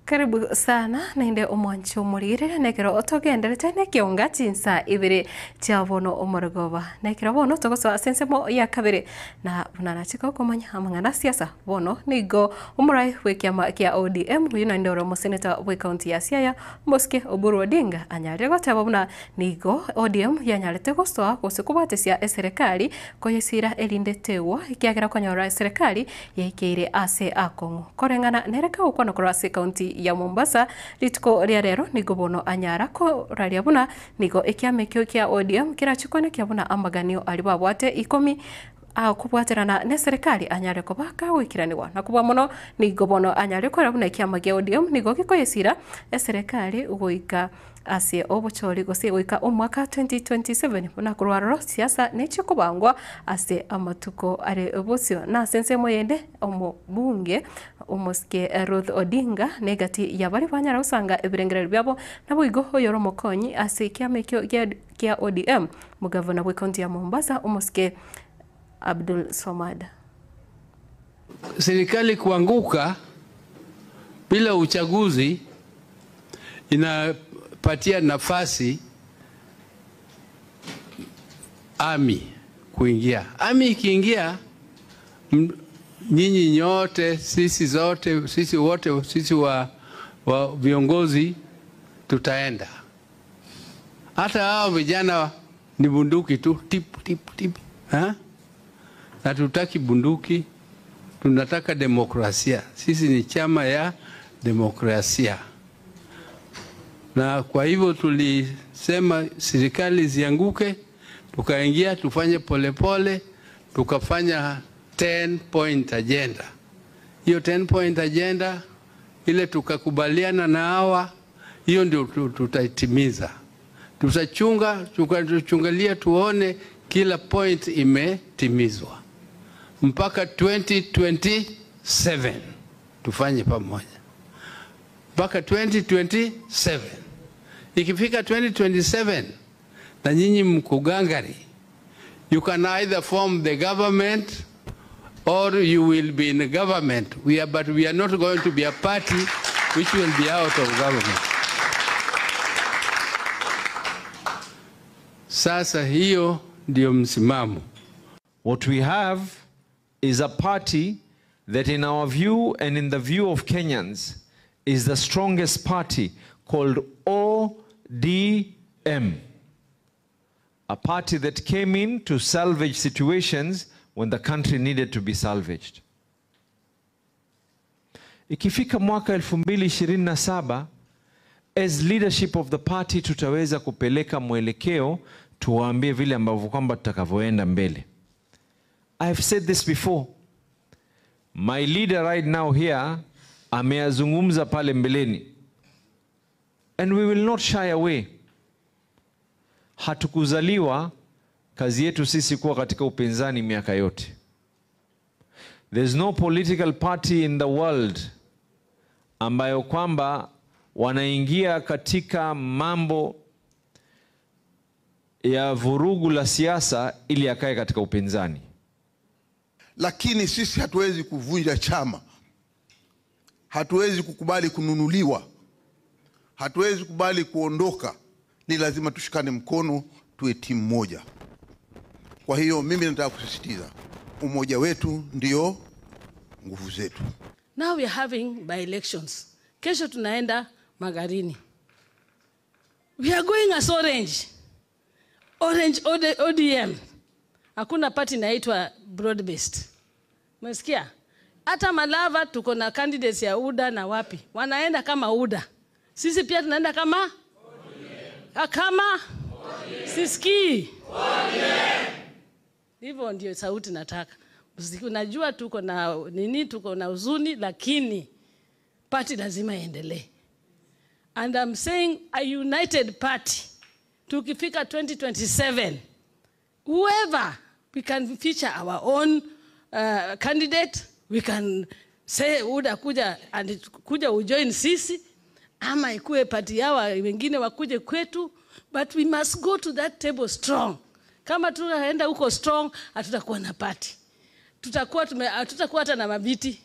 Karibu sana naende omwanchi omorire nekero togenderete nekeonga chinsa ibere chia bono omorogoba nekero bono togosoa ase ensemo ya kabere na buna nachika okomanya amang'ana a siasa bono nigo omorai bw'ekiama kia ODM oyio naende ore omoseneta bw'ecounty ya Siaya Mosike Oburu Odinga anyarire goteba buna nigo ODM yanyarete gosoa gose kobwatesia eserekari koyesira erinde tegwa ekiagera konyora eserekari yaikeire ase akong'u. Koreng'ana nere kagokwana korwa ase ekaunti ya Mombasa rituko ria rero nigo bono anyara koraria buna nigo ekiama ekio kia ODM kerache koenekia buna amaganio aria babwate ikomi akobwaterana neserekari anyare koba kagoikeranigwa. Na kobua mono nigo bono anyare korora buna ekiama gia ODM nigo gekoyesira eserekari goika ase obochori gose goika omwaka 2027 buna korwa aroro siasa nechie kobangwa ase amatuko are bosio. Na ase ensemo yende omobunge omosike Ruth Odinga negati ya baria banyara gosanga ebirengererio biabo naboigo oyore omokonyi ase ekiama ekio kia ODM omogavana bwe county ya Mombasa omosike Abdul Swamad. Serikali kuanguka bila uchaguzi inapatia nafasi ami kuingia. Ami ikiingia, nyinyi nyote, sisi zote, sisi wote, sisi wa, wa viongozi tutaenda. Hata hao vijana ni bunduki tu, tip tip tip. Ha? Hatutaki bunduki, tunataka demokrasia. Sisi ni chama ya demokrasia, na kwa hivyo tulisema serikali zianguke, tukaingia tufanye polepole, tukafanya 10 point agenda. Hiyo 10 point agenda ile tukakubaliana na hawa, hiyo ndio tutaitimiza. Tutachunga, tutachungalia tuone kila point imetimizwa mpaka 2027 tufanye pamoja mpaka 2027. Ikifika 2027 na nyinyi mko gangari, you can either form the government or you will be in the government. But we are not going to be a party which will be out of government. Sasa hiyo ndio msimamo. What we have is a party that, in our view and in the view of Kenyans, is the strongest party called ODM. A party that came in to salvage situations when the country needed to be salvaged. Ikifika mwaka 2027, as leadership of the party tutaweza kupeleka mwelekeo, tuwaambie vile ambavyo kwamba tutakavyoenda mbele. I have said this before. My leader right now here ameyazungumza pale mbeleni. And we will not shy away. Hatukuzaliwa kazi yetu sisi kuwa katika upinzani miaka yote. There's no political party in the world ambayo kwamba wanaingia katika mambo ya vurugu la siasa ili akae katika upinzani. Lakini sisi hatuwezi kuvunja chama, hatuwezi kukubali kununuliwa, hatuwezi kubali kuondoka. Ni lazima tushikane mkono, tuwe timu moja. Kwa hiyo mimi nataka kusisitiza umoja wetu ndio nguvu zetu. Now we are having by elections. Kesho tunaenda Magarini. We are going as orange. Orange ODM. Hakuna party inaitwa broad based. Umesikia? Hata Malava tuko na candidates ya UDA na wapi. Wanaenda kama UDA. Sisi pia tunaenda kama ODM. Kama ODM. Sisikii. Hivyo ndio sauti nataka. Unajua tuko na nini, tuko na huzuni, lakini party lazima iendelee. And I'm saying a united party. Tukifika 2027, whoever we can feature our own candidate, we can say UDA kuja and kuja ujoin sisi, ama ikue party yao wengine wakuje kwetu, but we must go to that table strong. Kama tunaenda huko strong, hatutakuwa na party. Tutakuwa hatutakuwa hata na mabiti.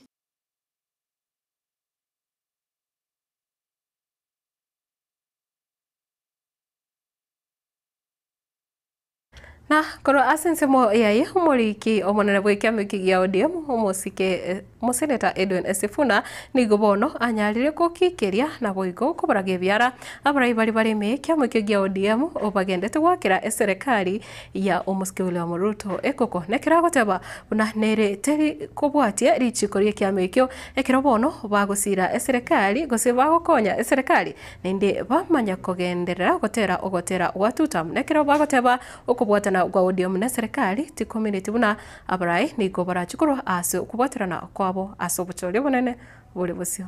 Na korwo ase ensemo yaye omoriki omonene bwa ekiama eki gia ODM omosike moseneta Edwin Sifuna nigo bono anyarire gokikeria na boigo koboraga ebiara abarai bari bareme ekiama ekio gia ODM obagendete gwakera eserekari ya omosike William Ruto ekoko nekero agoteba buna nere teri kobwatia richiko ria ekiama ekio ekero bono bagosira eserekari gose bagokonya eserekari naende bamanya kogenderera gotera ogotera gwa tutam nekero bagoteba okobwatana gwa ODM na serikali tikomineti buna abarai nigo barachikorwa ase okobwaterana kwabo ase obochori obonene bori bosio.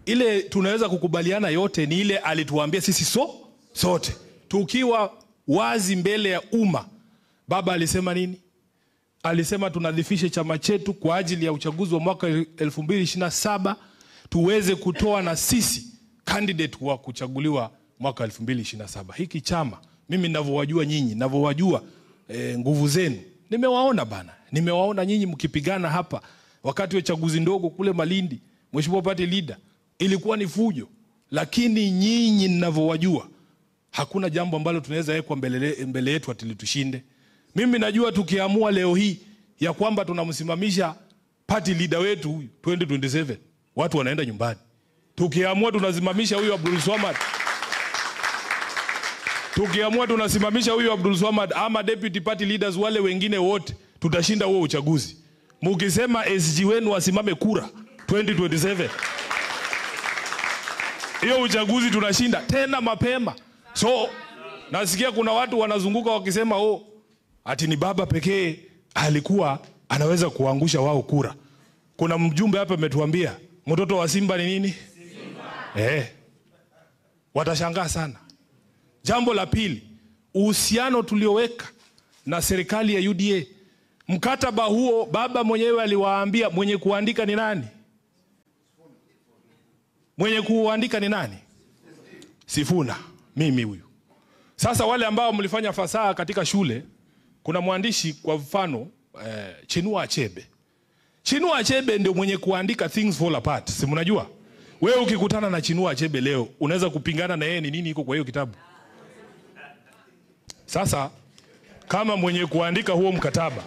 Ile tunaweza kukubaliana yote ni ile alituambia sisi sote tukiwa wazi mbele ya umma. Baba alisema nini? Alisema tunadhifishe chama chetu kwa ajili ya uchaguzi wa mwaka 2027 tuweze kutoa na sisi candidate wa kuchaguliwa mwaka 2027. Hiki chama mimi ninavyowajua nyinyi, ninavyowajua nguvu zenu, nimewaona bana, nimewaona nyinyi mkipigana hapa wakati wa chaguzi ndogo kule Malindi, Mheshimiwa party leader, ilikuwa ni fujo, lakini nyinyi ninavyowajua hakuna jambo ambalo tunaweza wekwa mbele yetu ati litushinde. Mimi najua tukiamua leo hii ya kwamba tunamsimamisha party leader wetu huyu 2027, watu wanaenda nyumbani. Tukiamua tunasimamisha huyu Abdul Swamad, tukiamua tunasimamisha huyu Abdul Swamad ama deputy party leaders wale wengine wote, tutashinda huo uchaguzi. Mukisema SG wenu asimame kura 2027, hiyo uchaguzi tunashinda tena mapema. So nasikia kuna watu wanazunguka wakisema oh, ati ni baba pekee alikuwa anaweza kuangusha wao kura. Kuna mjumbe hapa ametuambia mtoto wa Simba ni nini? Simba. Watashangaa sana. Jambo la pili, uhusiano tulioweka na serikali ya UDA. Mkataba huo baba mwenyewe aliwaambia mwenye kuandika ni nani? Mwenye kuandika ni nani? Sifuna, mimi huyu. Sasa wale ambao mlifanya fasaha katika shule, kuna mwandishi kwa mfano Chinua Achebe. Chinua Achebe ndio mwenye kuandika Things Fall Apart. Si mnajua? Wewe ukikutana na Chinua Achebe leo, unaweza kupingana na yeye ni nini iko kwa hiyo kitabu? Sasa kama mwenye kuandika huo mkataba,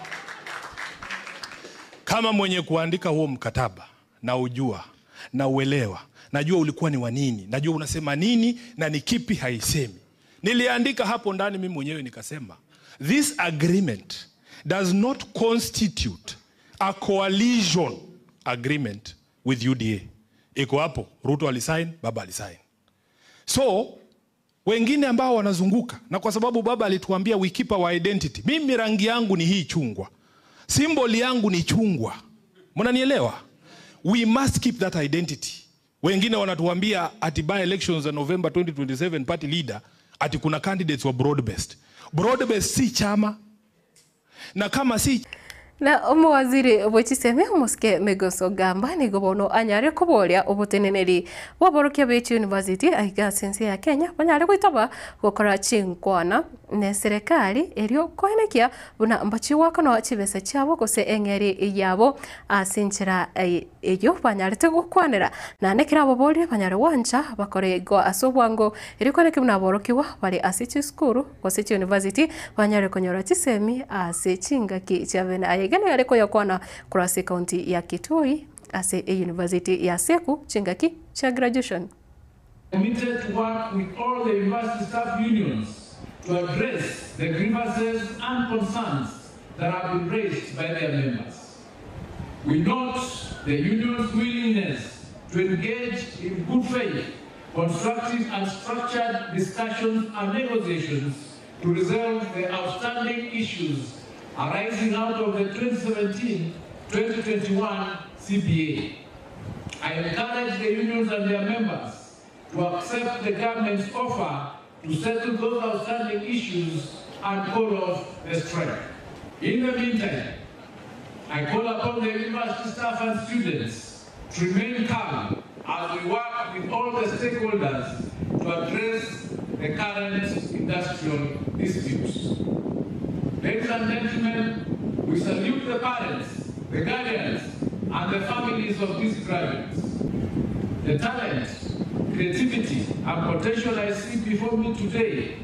kama mwenye kuandika huo mkataba na ujua na uelewa, najua ulikuwa ni wa nini, najua unasema nini na ni kipi haisemi. Niliandika hapo ndani mimi mwenyewe nikasema, this agreement does not constitute a coalition agreement with UDA. Iko hapo, Ruto alisign, baba alisign. So wengine ambao wanazunguka, na kwa sababu baba alituambia we keep our identity, mimi rangi yangu ni hii chungwa, symbol yangu ni chungwa, mnanielewa? We must keep that identity. Wengine wanatuambia ati by elections za November 2027 party leader ati kuna candidates wa broad based. Broad based si chama, na kama si Na omuwaziri bwechiseme omusike Megoso Gamba nigo bono anyare koboria oboteneneri bwaborokia bechi university aiga ase ya Kenya banyare goitaba gokora chinkwana ne serikali erio koenekia buna mbachiwakano chibesa chiabo gose eng'eri yabo ase enchera eyo banyarete gokwanera na nekero aboborie banyare gwancha bakore igo ase obwango erio koenekia buna aborokiwa bare ase chisukuru gose chiuniversity banyare konyora chisemi ase chingaki chiabene ayegene yare koyakwana korwa ase county ya Kitui ase e-university ya Seku chingaki cha graduation. Committed to work with all the university staff unions to address the grievances and concerns that have been raised by their members. We note the union's willingness to engage in good faith, constructive and structured discussions and negotiations to resolve the outstanding issues arising out of the 2017-2021 CBA. I encourage the unions and their members to accept the government's offer to settle those outstanding issues and call off the strike. In the meantime, I call upon the university staff and students to remain calm as we work with all the stakeholders to address the current industrial disputes. Ladies and gentlemen, we salute the parents, the guardians, and the families of these graduates. The talent, creativity, and potential I see before me today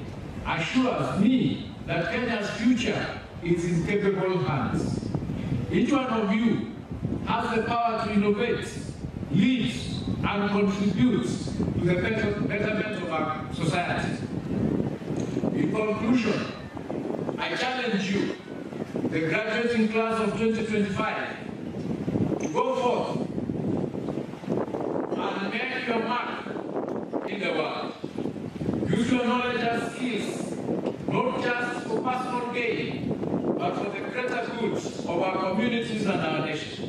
assures me that Kenya's future is in capable hands. Each one of you has the power to innovate, lead, and contribute to the betterment of our society. In conclusion, I challenge you, the graduating class of 2025, to go forth and make your mark in the world. Use your knowledge and skills, not just for personal gain, but for the greater good of our communities and our nation.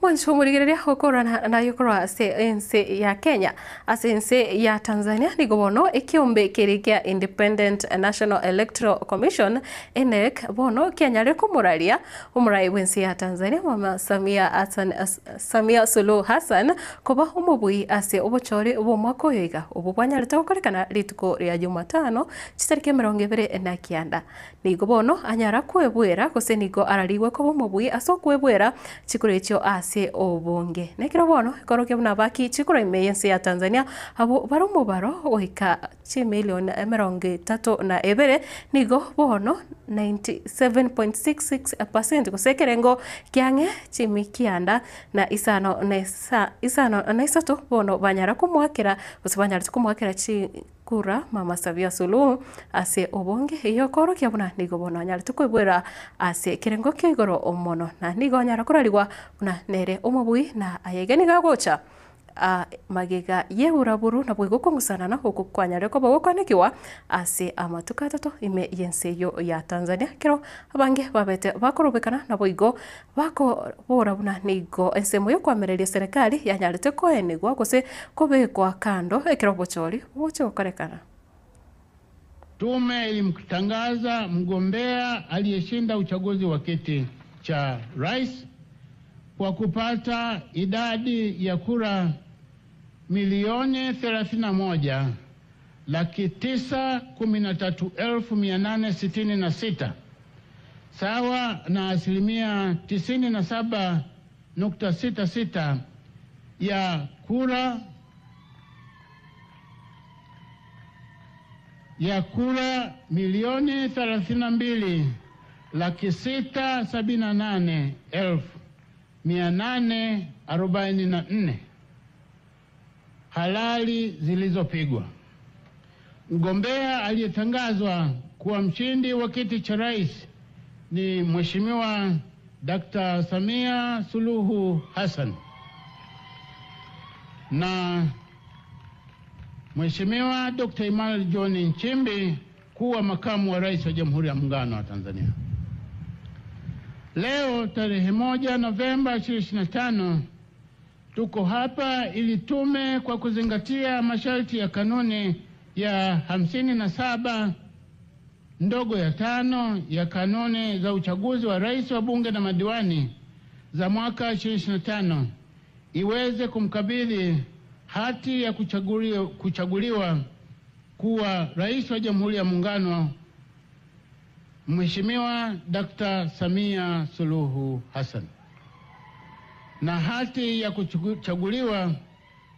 Mwancho murigereria gokorana nayo korwa ase ense ya Kenya ase ense ya Tanzania nigo bono ekiombe keri kia Independent National Electoral Commission INEC bono kianyare komoraria omorai bwense ya Tanzania Mama Samia Hassan, Samia Suluhu Hassan koba omobui ase obochori bwa omwaka oyo iga obo bwanyarete gokorekana rituko ria Jumatano chitariki 29 nigo bono anyara kwebwera gose nigo ararigwe koba omobui ase okwebwera chikoro echio ase obonge nekero bono ekorokia buna baki chikoro ime yense ya Tanzania abo bari omobaro goika chimilion 32 nigo bono 97.66% gose ekerengo kiang'e chimikianda na isano na isano na isato bono banyara komwakera gose banyarete komwakera chikura Mama Samia Suluhu ase obonge eyo korokia buna nigo bono anyarete koibwera ase ekerengo kia igoro omono na nigo anyara korarigwa buna nere omobui na ayege nigo agocha magega yeburaburu nabwo igokong'usanana oko kwanyare koba gokwanekiwa ase amatuko atato ime yense eyo ya Tanzania kero abange babete bakorobekana nabo igo bakobora buna nigo ensemo yokwamereria serikali yanyarete koenigwa gose kobekwa kando ekero obochori bogocha gokorekana. Tume ilimtangaza mgombea aliyeshinda uchaguzi wa kiti cha rais kwa kupata idadi ya kura milioni 31,913,866 sawa na asilimia 97.66 ya kura. ya kura milioni 32 laki sita sabini na nane elfu mia nane arobaini na nne halali zilizopigwa. Mgombea aliyetangazwa kuwa mshindi wa kiti cha rais ni Mheshimiwa Dr. Samia Suluhu Hassan na Mheshimiwa Dr. Emmanuel John Nchimbi kuwa makamu wa rais wa Jamhuri ya Muungano wa Tanzania. Leo tarehe 1 Novemba 2025 tuko hapa ili tume kwa kuzingatia masharti ya kanuni ya 57 ndogo ya 5 ya kanuni za uchaguzi wa rais wa bunge na madiwani za mwaka 2025 iweze kumkabidhi hati ya kuchaguliwa kuwa rais wa Jamhuri ya Muungano Mheshimiwa Dr. Samia Suluhu Hassan na hati ya kuchaguliwa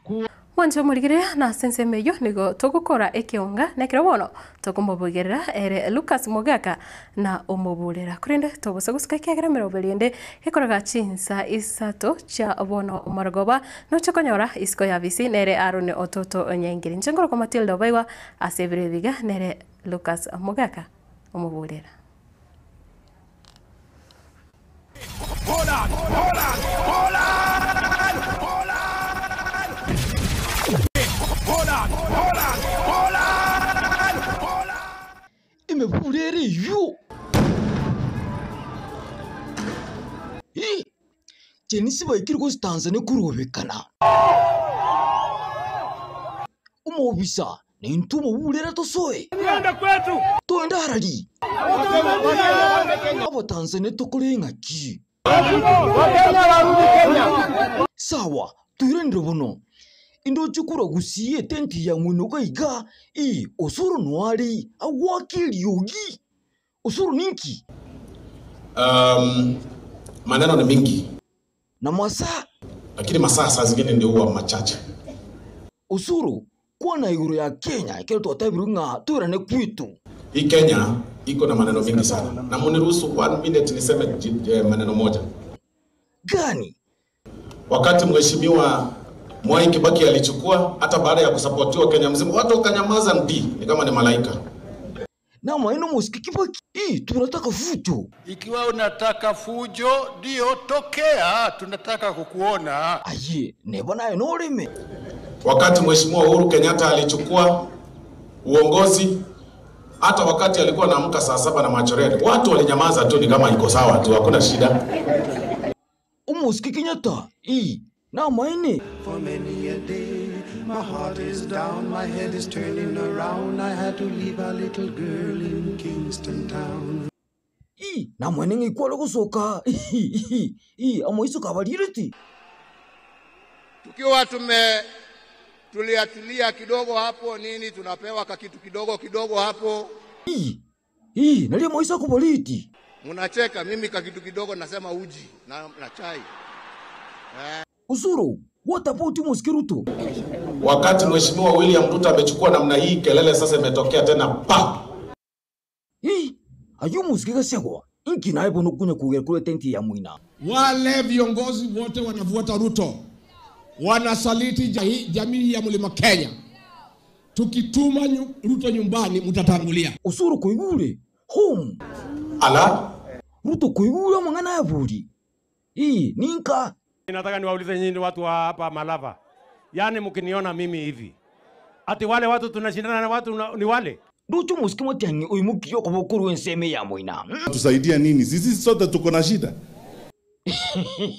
kuwa Mwancho murigire na sensemeyo nigo tugukora ekionga nekero bono tukumũbugĩrĩra ere Lucas Mogaka na ũmũburĩra kurinde tũgũca gũcika kĩagera mĩrongo ĩrĩ gĩkoraga chinsa isato chia bono marogoba no chokonyora isiko ya visi nere Aaron Ototo Nyengiri nchengoro Matilda Obaigwa ase ebire biga nere Lucas Mogaka ũmũburĩra. Hold on, hold on, hold on, hold on. Hold on, hold on, hold on, hold on. Imepurere yu. Hi. Chenisi baikiri ko Tanzania kurobekana. Umobisa ni ntumo bulera tosoe. Twende kwetu. Twende harari. Abo Tanzania tokorenga ki. Wakenya warudi Kenya. Sawa, tuirendire buno. Indo chukura gusiye tenti ya mwino gaiga i osoro nwari awakili yogi. Osoro ninki? Maneno ni mingi na masaa, lakini masaa saa zingine ndio huwa machache. Osoro kuwa na iguru ya Kenya kero twatabiru ng'a twirane kwitu. Hii Kenya iko na maneno mingi sana, na muniruhusu one minute niseme maneno moja. Gani? Wakati mheshimiwa Mwai Kibaki alichukua, hata baada ya kusapotiwa Kenya mzima, watu wakanyamaza ndi, ni kama ni malaika. Na maino musiki Kibaki, hii tunataka fujo. Ikiwa unataka fujo, ndio tokea, tunataka kukuona. Aye, neba naye noreme. Wakati mheshimiwa Uhuru Kenyatta alichukua uongozi, hata wakati alikuwa anaamka saa 7 na machorere, watu walinyamaza tu, ni kama iko sawa tu, hakuna shida. Umusiki Kenyatta, hii na maine. For many a day, my heart is down, my head is turning around. I had to leave a little girl in Kingston Town. Ii, na mwene ng'ikwala gusoka. Ii, amoiso kabalireti. Tukiwa tuliatulia kidogo hapo nini, tunapewa kakitu kidogo kidogo hapo. Ii, nali moiso kuboliti. Munacheka, mimi kakitu kidogo nasema uji na chai. Usuru, what about you Musiki Ruto? Wakati mheshimiwa William Ruto amechukua namna hii, kelele sasa imetokea tena pa. Ii, ayu Musiki Gachagua. Inki naye bono kunya kugera kule tenti ya mwina. Wale viongozi wote wanavuata Ruto wanasaliti jamii ya Mlima Kenya. Tukituma Ruto nyumbani mtatangulia. Usuru kuigure home. Ala Ruto kuigure mangana ya buri. Ii, ninka. Nataka niwaulize nyinyi watu wa hapa Malava. Yaani mkiniona mimi hivi, ati wale watu tunashindana na watu ni wale Ruto musiki matiangi uimukiyo kwa bokuru enseme ya mwina. Tusaidia nini? Sisi sote tuko na shida.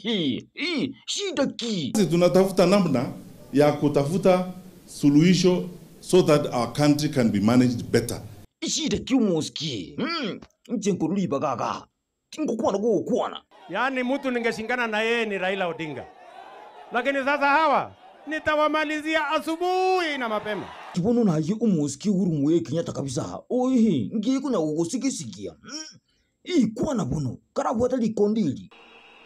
Ii, shida ki? Sisi tunatafuta namna ya kutafuta suluhisho so that our country can be managed better. Shida ki musiki? Nje bagaga. Tingokwana gokwana. Yaani mtu ningeshindana na yeye ni Raila Odinga. Lakini sasa hawa nitawamalizia asubuhi na mapema. Kibono naye umusiki urumuye Kenyatta kabisa. Oihi, ngiye kuna kukusikisikia. Ii kwana bono, karabwata likondili.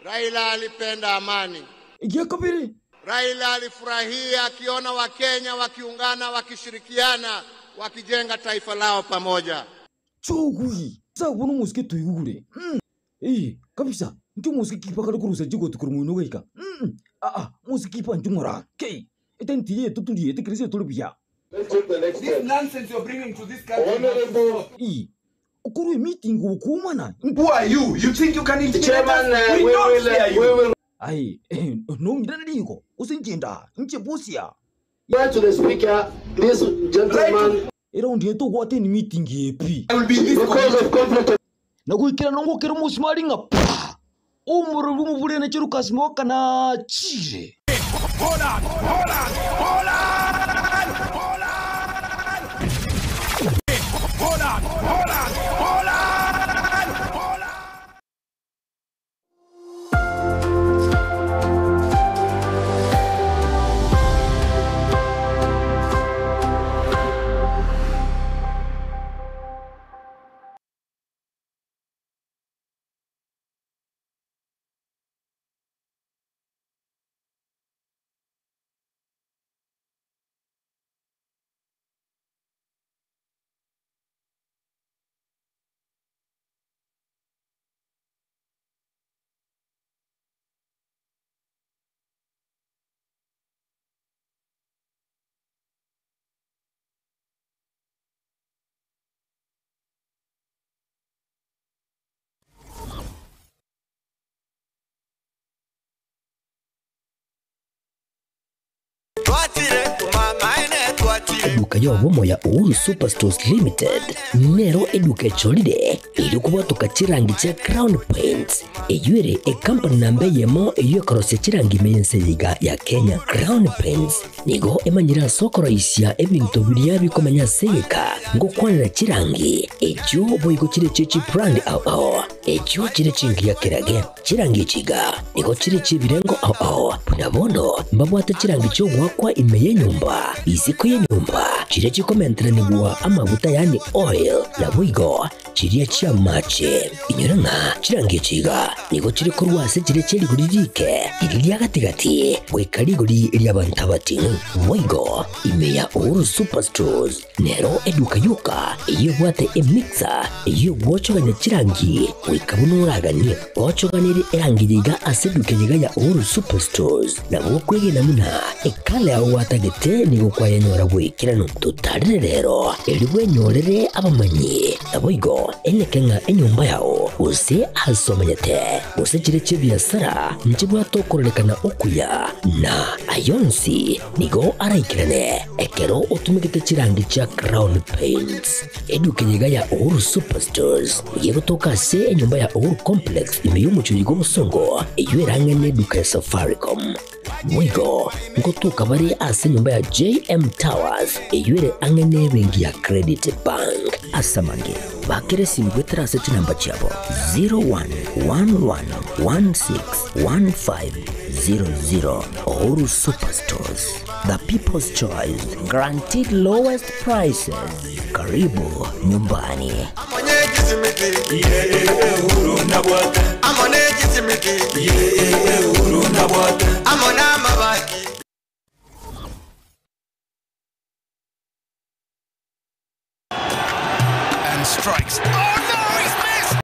Raila alipenda amani. Igiye kabiri. Raila alifurahia akiona Wakenya wakiungana, wakishirikiana wakijenga taifa lao pamoja. Chogwi sabona omosike toigure ee kabisa nki omosike kipa kare korusa chigoti korwa moino goika aa omosike kipa nchi ng'ora kei etenti yetu turiete kere ase tore buya. This nonsense you're bringing to this country must stop. Ee okorwa emeeting obokomana. Who are you? You think you can intimidate Chairman, us? We we don't will, fear you. we will- Aye, nong'irane riko ase inche nda inche bosia. To the speaker, this gentleman. Eraundi eye togwate eni meeting epi. I will be in this Because of conflict. Na goikera nongokera omosumari ng'a pa! Omorero bw'omoburene Cherukasi moka nachire. Eduka y'obomo ya Uhuru Superstores Limited nero eduka echorire eri kobwatoka chirangi chia Crown Paints eywo ere ecompany namba eyemo eywo ekorosia chirangi ime y'ense eye iga ya Kenya. Crown Paints nigo emanyire ase okoroisia ebinto biria bikomenya ase egeka ngokwanera chirangi echio boigo chire chie chibrand ao ao echio chire chingiya kerage. Chirangi echi iga nigo chire chiebirengo ao ao buna bono mbabwate chirangi chiogoakwa ime y'enyomba isiko y'enyomba chiria chikomenteranigwa amaguta yaani oil naboigo chiria chi'amache. Inyora ng'a chirangi echi iga nigo chire korwa ase chiria chie rigori rike riria ria gati-gati goika rigori ri'abanto abating'u. Boigo ime ya Uhuru Superstores nero eduka yoka eyio ebwate emixer eyio egwochogania chirangi goika buna oraganie. Gochoganerie erangi eye iga ase eduka eye iga ya Uhuru Superstores nabo okwegena buna ekala yao gwatagete nigo kwayenyora bw'ekeranu. Totarere rero erio bwenyorere abamanyi, naboigo eneke ng'a enyomba yao gose aase omanyete, gose chire chi'ebiasara nchibwate okororekana okuya, na ayonsi nigo araikerane ekero otumegete chirangi chia Crown Paints. Eduka eye iga ya Uhuru Superstores nigo egotoka ase enyomba ya Uhuru Complex ime y'omochie bw'obosongo eyio erang'e neduka ya Safaricom. Boigo ngotoka bare ase enyomba ya JM Towers eyio ere ang'e nebenki ya Credit Bank. Ase amange, bakere esimi goetera ase chinamba chiabo 0111161500. Uhuru Superstores, the people's choice, guaranteed lowest prices. Karibu nyumbani. And strikes.